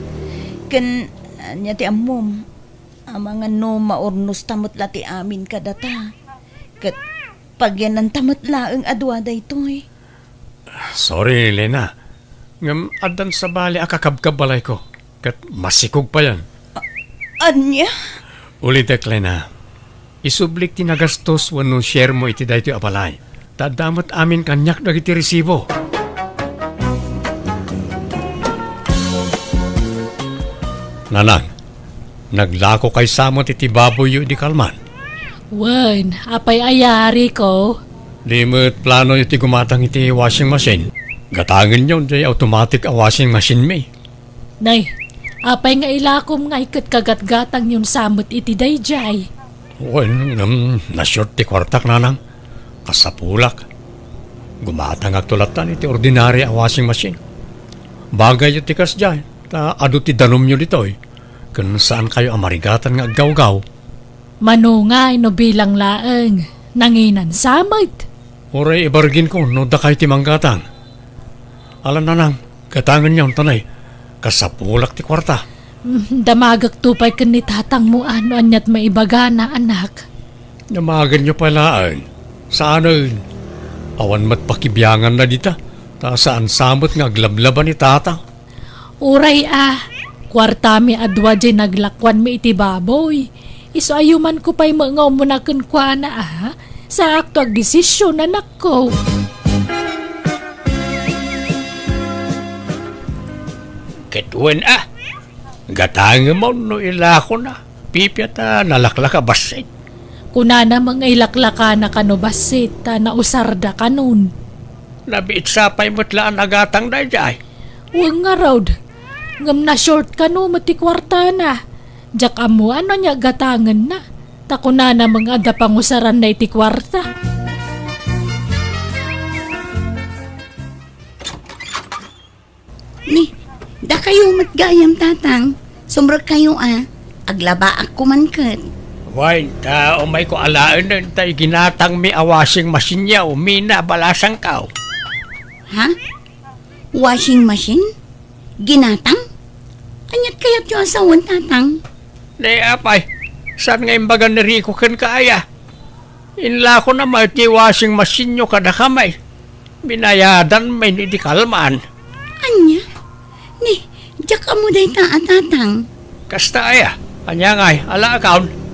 Ken, ania ti ammom? Amangan no maurnosta met la ti amin kadata. Ket pagyananta met laeng a dua daytoy. Sorry, Lena. Ngem addan sabali a kakabkabbalayko. Ket masikog payen. A-, ania? Ulitek, Lena. Isublik ti nagastos wenno sharemo iti daytoy a balay. Ta adda met amin kaniak dagiti resibo. Nanang, naglakokay sa met iti baboyyo idi kalman? Wen, apay a yariko? Di met planoyo ti gumatang iti washing machine? Gatangenyo jay automatic a washing machine mi. Nay, apay nga ilakom ngay ket kagatgatangyon sa met iti daydiay? Wen, ngem, na-short ti kuartak, Nanang. Kasapulak. Gumatangakto lattan iti ordinary a washing machine. Bagayyo ti kasdiay, ta adu ti danumyo ditoy, ken saankayo a marigatan nga aggawgaw. Mano ngay no bilang laeng, nanginan sa met? Uray ibarginko no dakay ti manggatang. Ala, Nanang, gatangenyon ta nay, kasapulak ti kuarta. Mm, damagekto pay ken ni tatangmo a no aniat maibagana, anak. Damagenyo pay laeng. Saanen. Awan met pakibianganna dita, ta saan sa met nga aglablaba ni tatang. Uray a, kuartami a dua diay naglakuanmi iti baboy. Isu a yumanko pay met nga umuna kenkuana a, saakto agdesisyon, anakko. Ket wen a, gatangem no ilakona, pipia ta nalaklaka bassit. Kunana met nga ilaklakana kano bassit ta nausarda kanon. Nabiit sa pay met la a nagatang daydiay. Wen ngarud, ngem na-short kano met ti kuartana. Diak ammo no ania gatangenna, ta kunana met nga adda pangusaranna iti kuarta. Ni, dakayo met gayam, tatang. Sumrekkayo a. Aglabaak koman ket. Wen, ta umayko alaenen ta iginatangmi a washing machine-yo, mina a balasangko. Ha? Washing machine? Ginatang? Aniat kayatyo a sawen, tatang? Ni apay, saan nga imbagan ni Rico kenka aya? Inlakona met ti washing machine-yo kadakami. Binayadanmi idi kalman. Ania? Ni, diak ammo dayta a, tatang. Kasta aya? Ania ngay, alaakon?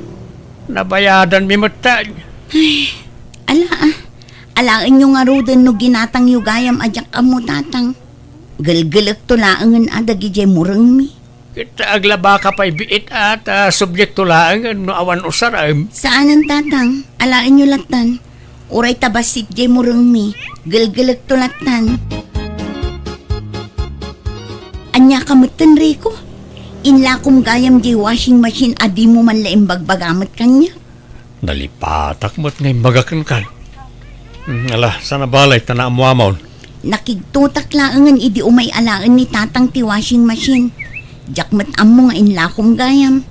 Nabayadanmi metten. Ay, ala a. Alaenyo ngaruden no ginatangyo gayam a diak ammo, tatang. Gelgelekto laengen a dagidiay murengmi. Ket aglabaka pay biit a ta subjekto laengen no awan usarem. Saanen, tatang. Alaenyo lattan. Uray ta bassit diay murengmi, gelgelekto lattan. Ania ka metten, Rico? Inlakom gayam diay washing machine a dimo man la imbagbaga met kaniak. Nalipatak met nga imbaga kenka. Hmm, ala, saan a balay ta naammoamon. Nakigtotak laengen idi umay alaen ni Tatang ti washing machine. Diak met ammo nga inlakom gayam.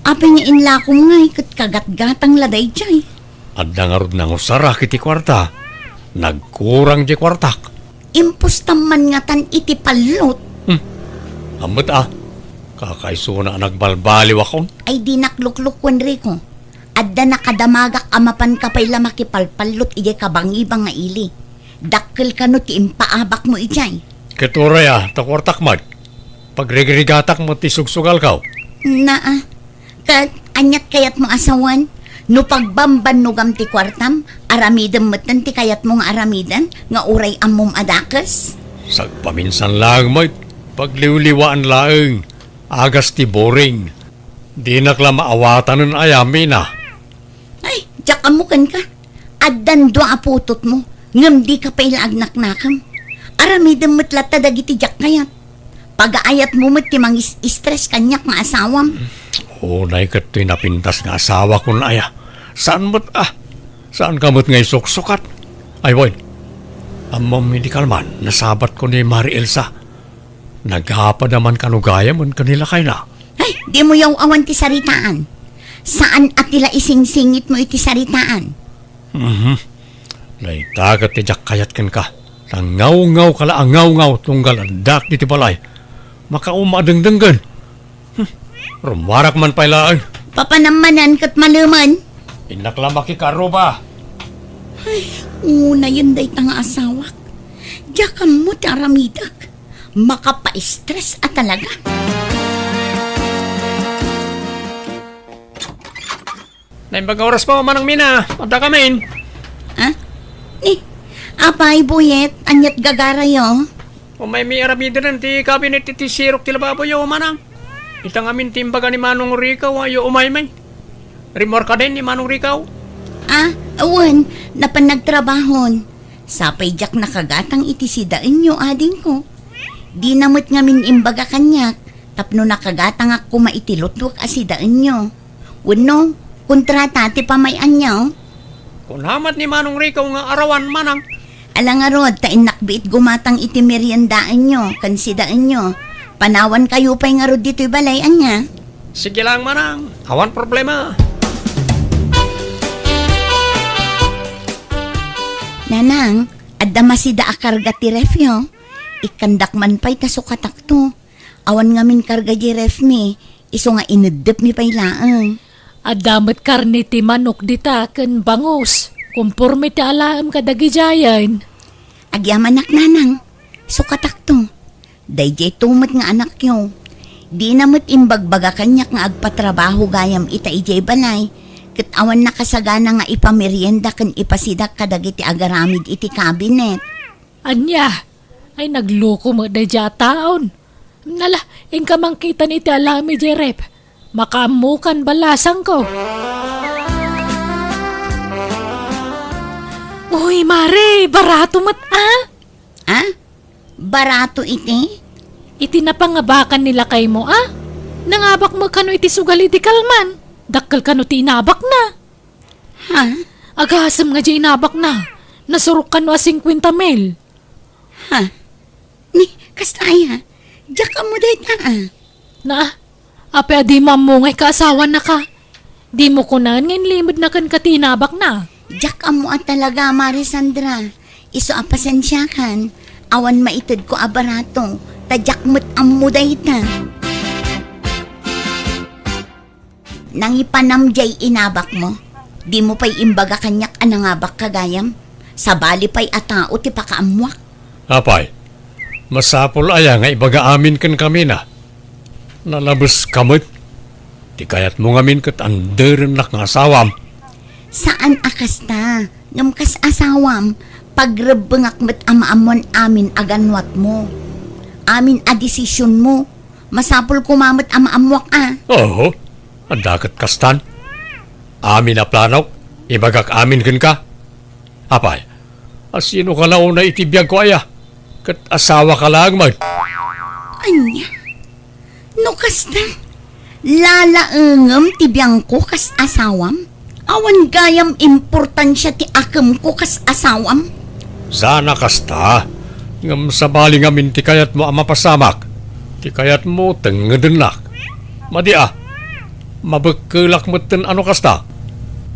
Apay nga inlakom ngay ket kagatgatang la daydiay? Adda ngarud nangusarak iti kuarta. Nagkurang diay kuartak. Impostam man ngatan iti pallot. Hmm. Ammet a. Kakaisuna a nagbalbaliwakon. Ay, dinak luklukuen, Rico. Adda nakadamagak a mapanka pay la makipalpallot idiay kabangibang nga ili. Dakkel kano ti impaabakmo idiay. Ket uray a, ta kuartak met. Pagrigrigatak met ti sugsugalko. Naa. Ket aniat kayatmo a sawen? No pagbambannogam ti kuartam, aramidem metten ti kayatmo nga aramiden nga uray ammom a dakes? Sagpaminsan laeng met, pagliwliwaan laeng, agas ti boring. Dinak la maawatanen aya, Mina? Ay, diak ammo kenka. Addan dua a putotmo, ngem dika pay la agnaknakem. Aramidem met latta dagiti diak kayat. Pagaayatmo met ti mangis-stress kaniak nga asawam. Unay ket toy napintas nga asawakon aya. Saan met a? Saanka met nga isuksukat? Ay, wen. Ammom idi kalman, nasabatko ni Mari Elsa. Nagapada man kano gayam ken ni lakayna. Ay, dimo yaw-awan ti saritaan. Saan a ti la isingsingitmo iti saritaan. Mhm. Dayta ket ti diak kayat kenka. Nangawngaw ka la a ngawngaw tunggal addak diti balay. Makauma a dengdenggen. Hmm. Rummuarak man pay laeng. Papanammanan ket malemen. Innak la makikaruba. Ay, unayen dayta nga asawak. Diak ammo ti aramidek. Makapa-stress a talaga. Naimbag nga oras po, Manang Mina. Adda kamin. Ha? Ni, apay, Buyet, aniat gagarayo? Umaymi aramiden ti kabinet iti sirok ti lababoyo, Manang. Ita ngamin ti imbaga ni Manong Rico, ayo umaymi. Rimmuarka din ni Manong Rico? Ah, wen, napan nagtrabahon. Sapay diak nakagatang iti sidaenyo, adingko. Dina met ngamin imbaga kaniak, tapno nakagatangak koma iti lutwek a sidaenyo. Wenno, kontrata ti pamay-anyo? Kuna met ni Manong Rico nga arawan, Manang. Ala ngarud, ta innak biit gumatang iti meriendaenyo ken sidaenyo. Panawankayo pay ngarud ditoy balay, ania? Sige lang, Manang. Awan problema. Nanang, adda masida a karga ti refyo. Ikkandak man pay ta sukatakto. Awan ngamin karga di refmi, isu nga ineddepmi pay laeng. Adda met karne ti manok dita ken bangus, konporme ti alaem kadagidiayen. Agyamanak, Nanang. Sukatakto. Daydiay to met nga anakyo. Dina met imbagbaga kaniak nga agpatrabaho gayam ita idiay balay, ket awan nakasagana nga ipamerienda ken ipasidak kadagiti agaramid iti kabinet. Ania? Ay, nagloko met daydiay a taon. Nala, inka mangkitan iti alaem idiay ref. Makaammokan balasangko. Uy, Mare, barato met a. Ah? Barato iti? Iti napangabakan ni lakaymo a. Nangabak met kano iti sugal idi kalman. Dakkel kano ti inabakna. Ha? Agasem nga diay inabakna. Nasurok kano a singkuenta mil. Ha? Ni, kasta aya? Diak ammo dayta a. Na, apay a dimo ammo nga ikaasawanaka? Dimo kunaen nga inlimedna kenka ti inabakna? Diak ammo a talaga, Mare Sandra. Isu a pasensiakan, awan maitedko a barato, ta diak met ammo dayta. Nangipanam diay inabakmo? Dimo pay imbaga kaniak a nangabakka gayam? Sabali pay a tao ti pakaammoak. Apay, masapul aya nga ibaga amin kenkamina? Nalabeska met. Ti kayatmo ngamin ket anderennak nga asawam. Saan a kasta, ngem kas asawam, pagrebbengak met a maammoan amin a ganwatmo. Amin a desisionmo, masapul koma met a maammoak a. Oho, adda ket kastan. Amin a planok, ibagak amin kenka. Apay, asinoka la unay iti biagko aya? Ket asawaka laeng met? Ania? No kasta, lalaengem ti biangko kas asawam? Awan gayam importansia ti akemko kas asawam? Saan a kasta, ngem sabali ngamin ti kayatmo a mapasamak. Ti kayatmo, tengngedennak. Madi a, mabekkelak metten a no kasta.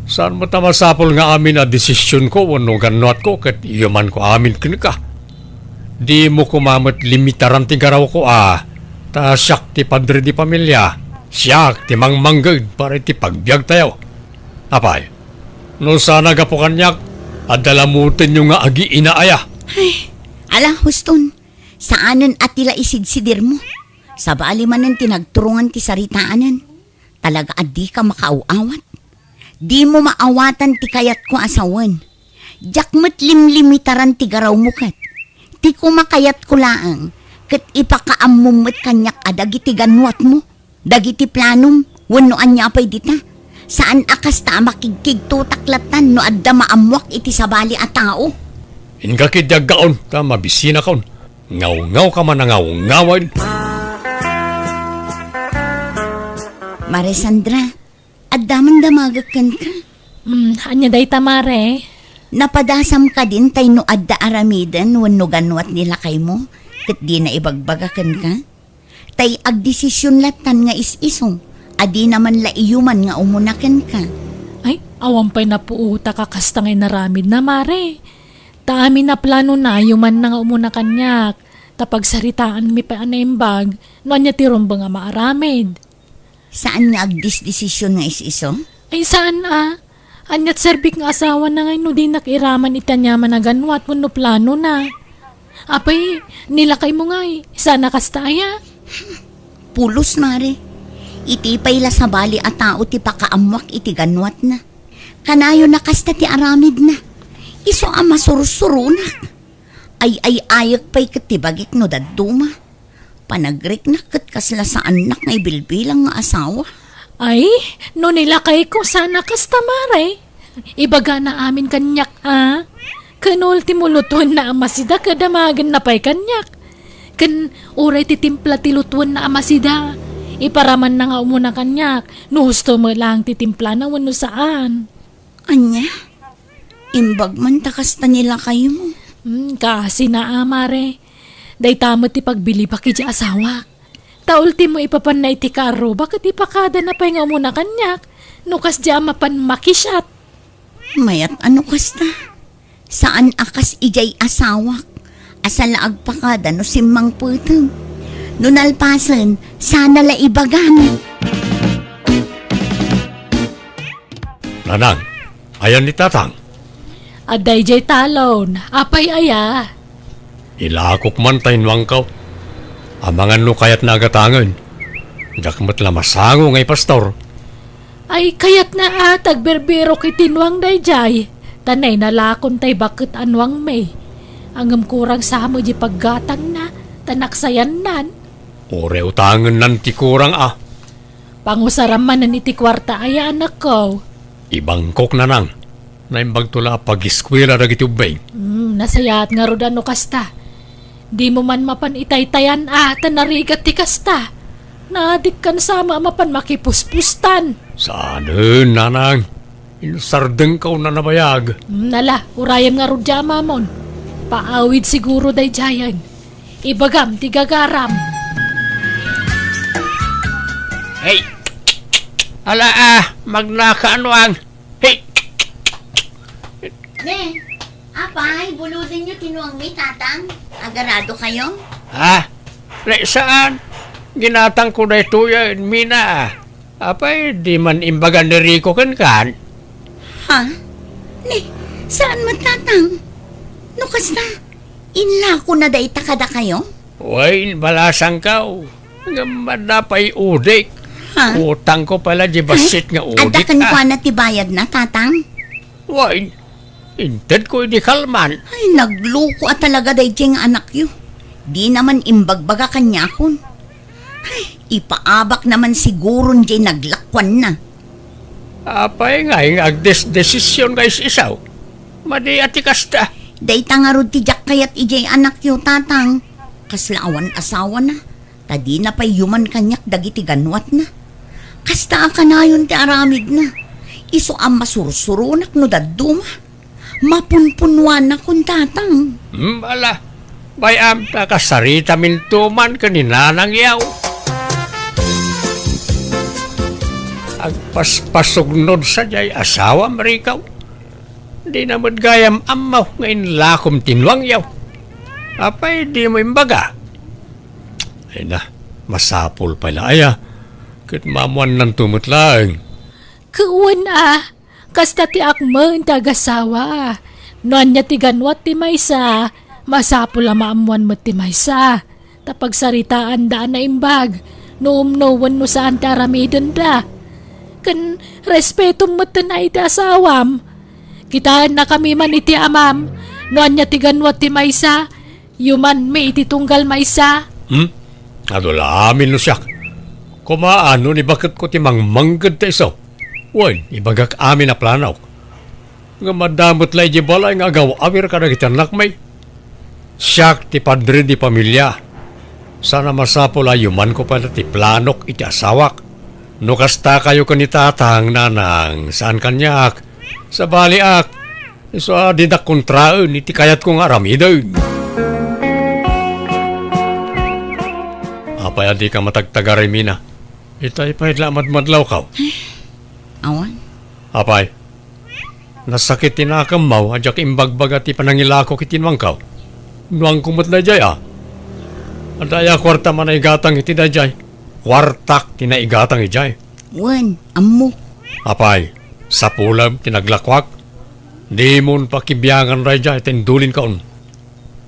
Saan met a masapul nga amin a desisionko wenno gannuatko ket yumanko amin kenka. Dimo koma met limitaran ti garawko a ta siak ti padre di familia, siak ti mangmangged para iti pagbiagtayo. Apay, no saan a gapu kaniak, adda lamutenyo nga agiina aya. Ay, ala, huston, saanen a ti la isidsidirmo. Sabali manen ti nagturongan ti saritaanen. Talaga a dika makaaw-awat. Dimo maawatan ti kayatko a sawen. Diak met limlimitaran ti garawmo ket. Ti kumakayatko laeng, ket ipakaammom met kaniak a dagiti gannuatmo, dagiti planom, wenno ania pay dita. Saan a kasta a makigkigtotak lattan no adda maammoak iti sabali a tao. Inka ketdi aggaon ta mabisinakon. Ngawngaw ka man a ngawngawen. Mare Sandra, adda man damagek kenka? Hmm, ania dayta, mare? Napadasam kadin tay no adda aramiden wenno gannuat ni lakaymo, ket dina ibagbaga kenka? Tay agdesision lattan nga is-iso, a dina man la iyuman nga umuna kenka. Ay, awan pay napuotak a kasta nga inaramidna, mare. Ta amin a planona, yumanna nga umuna kaniak. Ta pagsaritaanmi pay a naimbag, no ania ti rumbeng a maaramid. Saan nga agdisdesisyon nga is-iso? Ay, saan a. Aniat serbik nga asawana ngay no dinak iraman iti aniaman a gannuat wenno planona. Apay, ni lakaymo ngay, saan a kasta aya? Pulos, mare. Iti pay la sabali a tao ti pakaammoak iti gannuatna. Kanayon a kasta ti aramidna. Isu a masursuronak. Ay-ay-ayek pay ket ti bagik no dadduma. Panagriknak ket kasla saannak nga ibilbilang nga asawa. Ay, no ni lakayko saan a kasta, mare. Ibagana amin kaniak, a? Ken ultimo, lutuenna a masida ket damagenna pay kaniak. Ken uray ti timpla ti lutuenna a masida, iparamanna nga umuna kaniak, no husto met laeng ti timplana wenno saan. Ania? Imbag man ta kasta ni lakaymo? Hmm, kaasina a, mare. Dayta met ti pagbilibak idiay asawak. Ta ultimo, ipapanna iti kaarruba ket ipakadana pay nga umuna kaniak, no kasdiay a mapan makisiat. Mayat a no kasta. Saan a kas idiay asawak a saan la agpakada no simmangpeteg. No nalpasen, saan a la ibagam. Nanang, ayan ni Tatang? Adda idiay talon. Apay aya? Ilakok man ta innuangko. Amangan no kayatna a gatangen. Diak met la masango nga ipastor. Ay, kayatna a ta agbirbirok iti nuang daydiay. Ta nainalakon tay baket a nuangmi. Ngem kurang sa met diay paggatangna, ta naksayannan. Uray utangennan ti kurang a. Pangusaram manen iti kuarta aya, anakko. Ibangkok, Nanang. Naimbagto la a pagiskuela dagiti ubbing. Hmm, nasayaat ngarud a no kasta. Dimo man mapan itaytayan a ta narigat ti kasta. Naadikkan sa met a mapan makipuspustan. Saanen, Nanang. Insardengko a nabayag. Hmm, ala, urayem ngarud diay amamon. Paawid siguro daydiayen. Ibagam ti gagaram. Hey! Ala a, magnaka a nuang. Hey! Ne, apay, buludenyo ti nuangmi, Tatang? Agarado kayo? Ha? Ne, saan? Ginatangko daytoy a, Mina. Apay, di man imbaga ni Rico kenkan? Ha? Ne, saan met, Tatang? No kasta, inlakona dayta kadakayo? Wen, balasangko. Ngem adda pay udik. Ha? Utangko pay la diay bassit nga udik, adda kenkuana ti bayadna, Tatang? Wen, intedko idi kalman. Ay, nagluko a talaga daydiay nga anakyo. Dina man imbagbaga kaniakon. Ay, ipaabakna man siguron diay naglakuanna. Apay ngay nga agdesdesision nga is-isu? Madi a ti kasta. Dayta ngarud ti diak kayat idiay anakyo, Tatang. Kasla awan asawana. Ta dina pay yuman kaniak dagiti ganwatna. Kasta a kanayon ti aramidna. Isu a masursuronak no dadduma. Mapunpunuanakon, tatang. Hmm, ala. Bay-am ta kasaritaminto man ken ni Nanang Yaw. Agpaspasugnod sadiay asawam, Rico. Dina met gayam ammo nga inlakom ti nuang, Yaw. Apay dimo imbaga? Ay na, masapul pay la aya. Ket maammuannanto met laeng. Ket wen a, kasta ti akmen ti agasawa. No ania ti ganwat ti maysa, masapul a maammuan met ti maysa. Ta pagsaritaanda a naimbag, no umno wenno saan ti aramidenda. Ken respetom metten a iti asawam. Kitaennakami man iti amam, no ania ti ganwat ti maysa, yumanmi iti tunggal maysa. Hmm? Adu la amin no siak. Koma, no ni baketko ti mangmangged ta isu. Wen, ibagak amin a planok. Ngem adda met la idiay balay nga agaw-awir kadagiti annakmi. Siak ti padre di pamilia. Saan a masapul a yumanko pay la ti planok iti asawak. No kasta kayo ken ni tatang, nanang, saan kaniak. Sabaliak, isu a dinak kontraen iti kayatko nga aramiden. Apay a dika matagtagaray, Mina? Itay pay la madmadlawkaw. Awan. Apay, nasakit ti nakemmo a diak imbagbaga ti panangilako iti nuangko. Nuangko met daydiay a. Adda aya kuarta a naigatang iti daydiay? Kuartak ti naigatang idiay. Wen, ammok. Apay, sapulem ti naglakuak? Dimon pakibiangan daydiay ta indulinkaon.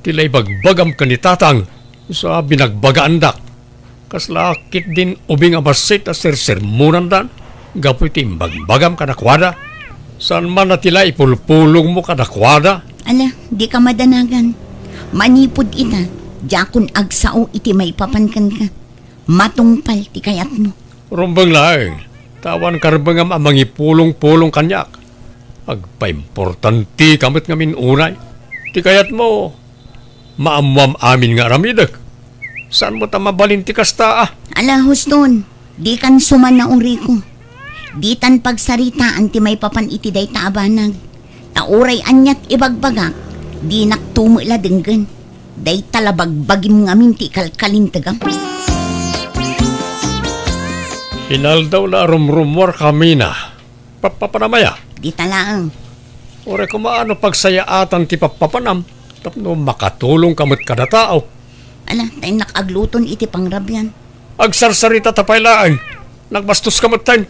Ti la ibagbagam ken ni tatang, isu a binagbagaandak. Kasla ketdin ubing a bassit a sersermonanda gapu iti imbagbagam kadakuada. Saan man a ti la ipulpulongmo kadakuada? Ala, dika madanagan. Manipud ita, diakon agsao iti maipapan kenka. Matungpal ti kayatmo. Rumbeng laeng, ta awan karbengam a mangipulongpulong kaniak. Agpaimportanteka met ngamin unay. Ti kayatmo, maammoam amin nga aramidek. Saan met a mabalin ti kasta a? Ala, huston, dikan sumanao, Rico. Ditan pagsaritaan ti maipapan iti dayta a banag. Ta uray aniat ibagbagak, dinak tumo la denggen. Dayta la bagbagim ngamin ti ikalkalintegam. Inaldaw la a rumrumuarka, Mina. Pappapanam aya? Dita laeng. Uray koma no pagsayaatan ti pappapanam tapno makatulongka met kada tao. Ala, ta innak agluton iti pangrabian. Agsarsaritata pay laeng. Nagbastoska metten.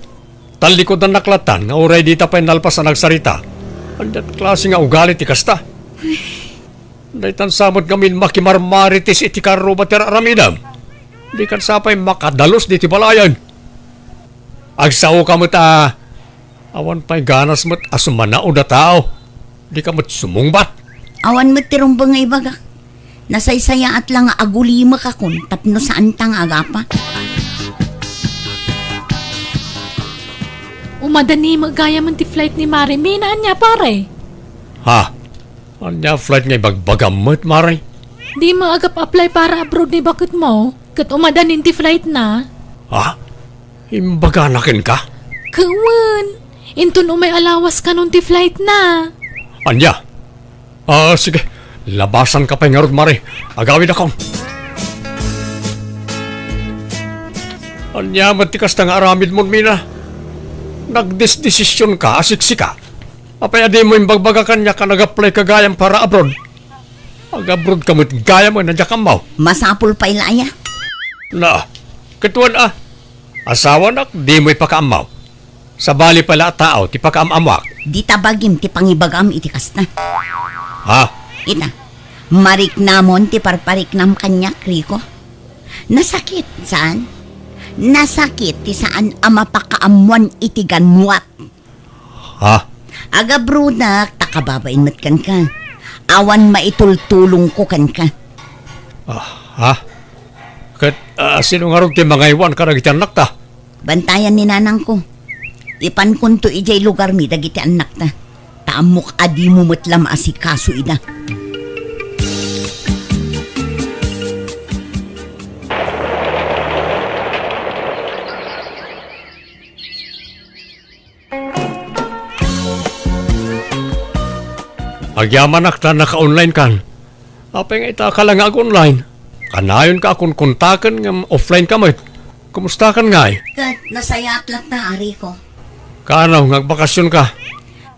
Tallikudannak lattan nga uray dita pay nalpas a nagsarita. Ania klase nga ugali ti kasta? Daytan sa met ngamin makimarmarites iti karruba ti ar-aramidem. Dikan sa pay makadalus diti balayen. Agsaoka met a awan pay ganas met a sumanaod a tao. Dika met sumungbat. Awan met ti rumbeng nga ibagak. Nasaysayaat la nga agulimekakon tapno saanta nga agapa. Umadani met gayamen ti flight ni Mare. Mina, ania, pare? Ha? Ania flight nga ibagbagam met, Mare? Dimo agap-apply para abroad ni baketmo, ket umadanin ti flight na. Ha? Imbagana kenka? Wen, inton umay a lawas kanon ti flight na. Ania? Ah, sige. Labasanka pay ngarud, Mare. Agawidakon. Ania met ti kasta nga aramidmon, Mina? Nagdesdesisionka a siksika. Apay a dimo imbagbaga kaniak a nag-applyka gayam para abroad? Ag-abroadka met gayam a diak ammo. Masapul pay la aya? Na, ket wen a, asawanak, dimo ipakaammo. Sabali pay la a tao ti pakaam-ammoak. Dita bagim ti pangibagam iti kasta. Ha? Ita, mariknamon ti parpariknam kaniak, Rico. Nasakit, saan? Nasakit ti saan a mapakaammoan iti ganwat. Ha? Agabrodak ta kababain met kenka. Awan maitultulongko kenka. Ah, ha? Ket, ah, sino ngarud ti mangaywan kadagiti annakta? Bantayan ni nanangko. Ipankonto idiay lugarmi dagiti annakta. Ta ammok a dimo met la maasikaso ida. Agyamanak ta naka-online kan. Apay nga ita ka la nga ag-online? Kanayonka a konkontaken ngem offline ka met. Kumustakan ngay? Ket nasayaat latta, Rico. Kaano nga agbakasyon ka?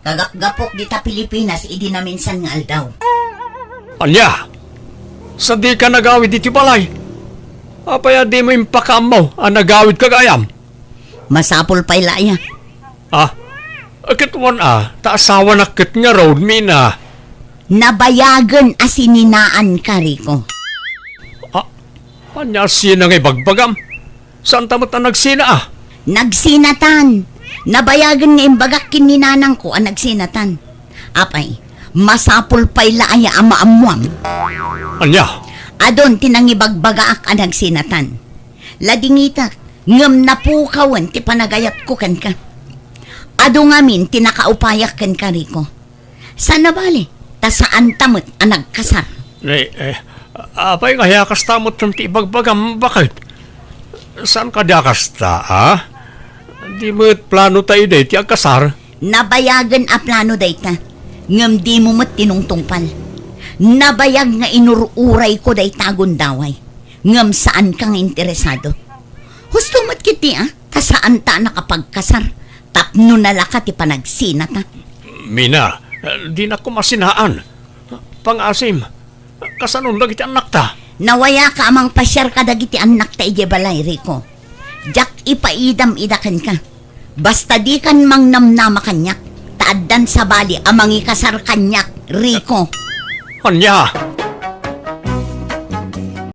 Kagapgapok dita Pilipinas idi naminsan nga aldaw. Ania? Sadika nagawid iti balay? Apay a dimo impakaammo a nagawid ka gayam? Masapul pay la aya. Ah, ket wen a, ta asawanak ket ngarud, Mina. Nabayagen a sininaanka, Rico. Ah, ania a sina nga ibagbagam? Saanta met a nagsina a? Nagsinatan. Nabayagen nga imbagak ken ni nanangko a nagsinatan. Apay, masapul pay la aya a maammuam. Ania? Adun ti nangibagbagaak a nagsinatan. Ladingitak, ngem napukawen ti panagayatko kenka. Adu ngamin ti nakaupayak kenka, Rico. Saan a bale, ta saanta met a nagkasar. Eh, eh, apay nga aya kasta met ti ibagbagam, baket? Saan kadi a kasta, a? Di met plano ta idi ti agkasar? Nabayagen a plano dayta, ngem dimo met tinungtungpal. Nabayag nga inur-urayko dayta a gundaway, ngem saanka nga interesado. Husto met ketdi a, ta saanta a nakapagkasar, tapno nalaka ti panagsinata. Mina, eh, dinak koma sinaan. Pangaasim, kasanon dagiti annakta? Nawayaka a mangpasiar kadagiti annakta idiay balay, Rico. Diak ipaidam ida kenka. Basta dikan mangnamnama kaniak, ta addan sabali a mangikasar kaniak, Rico. Ania?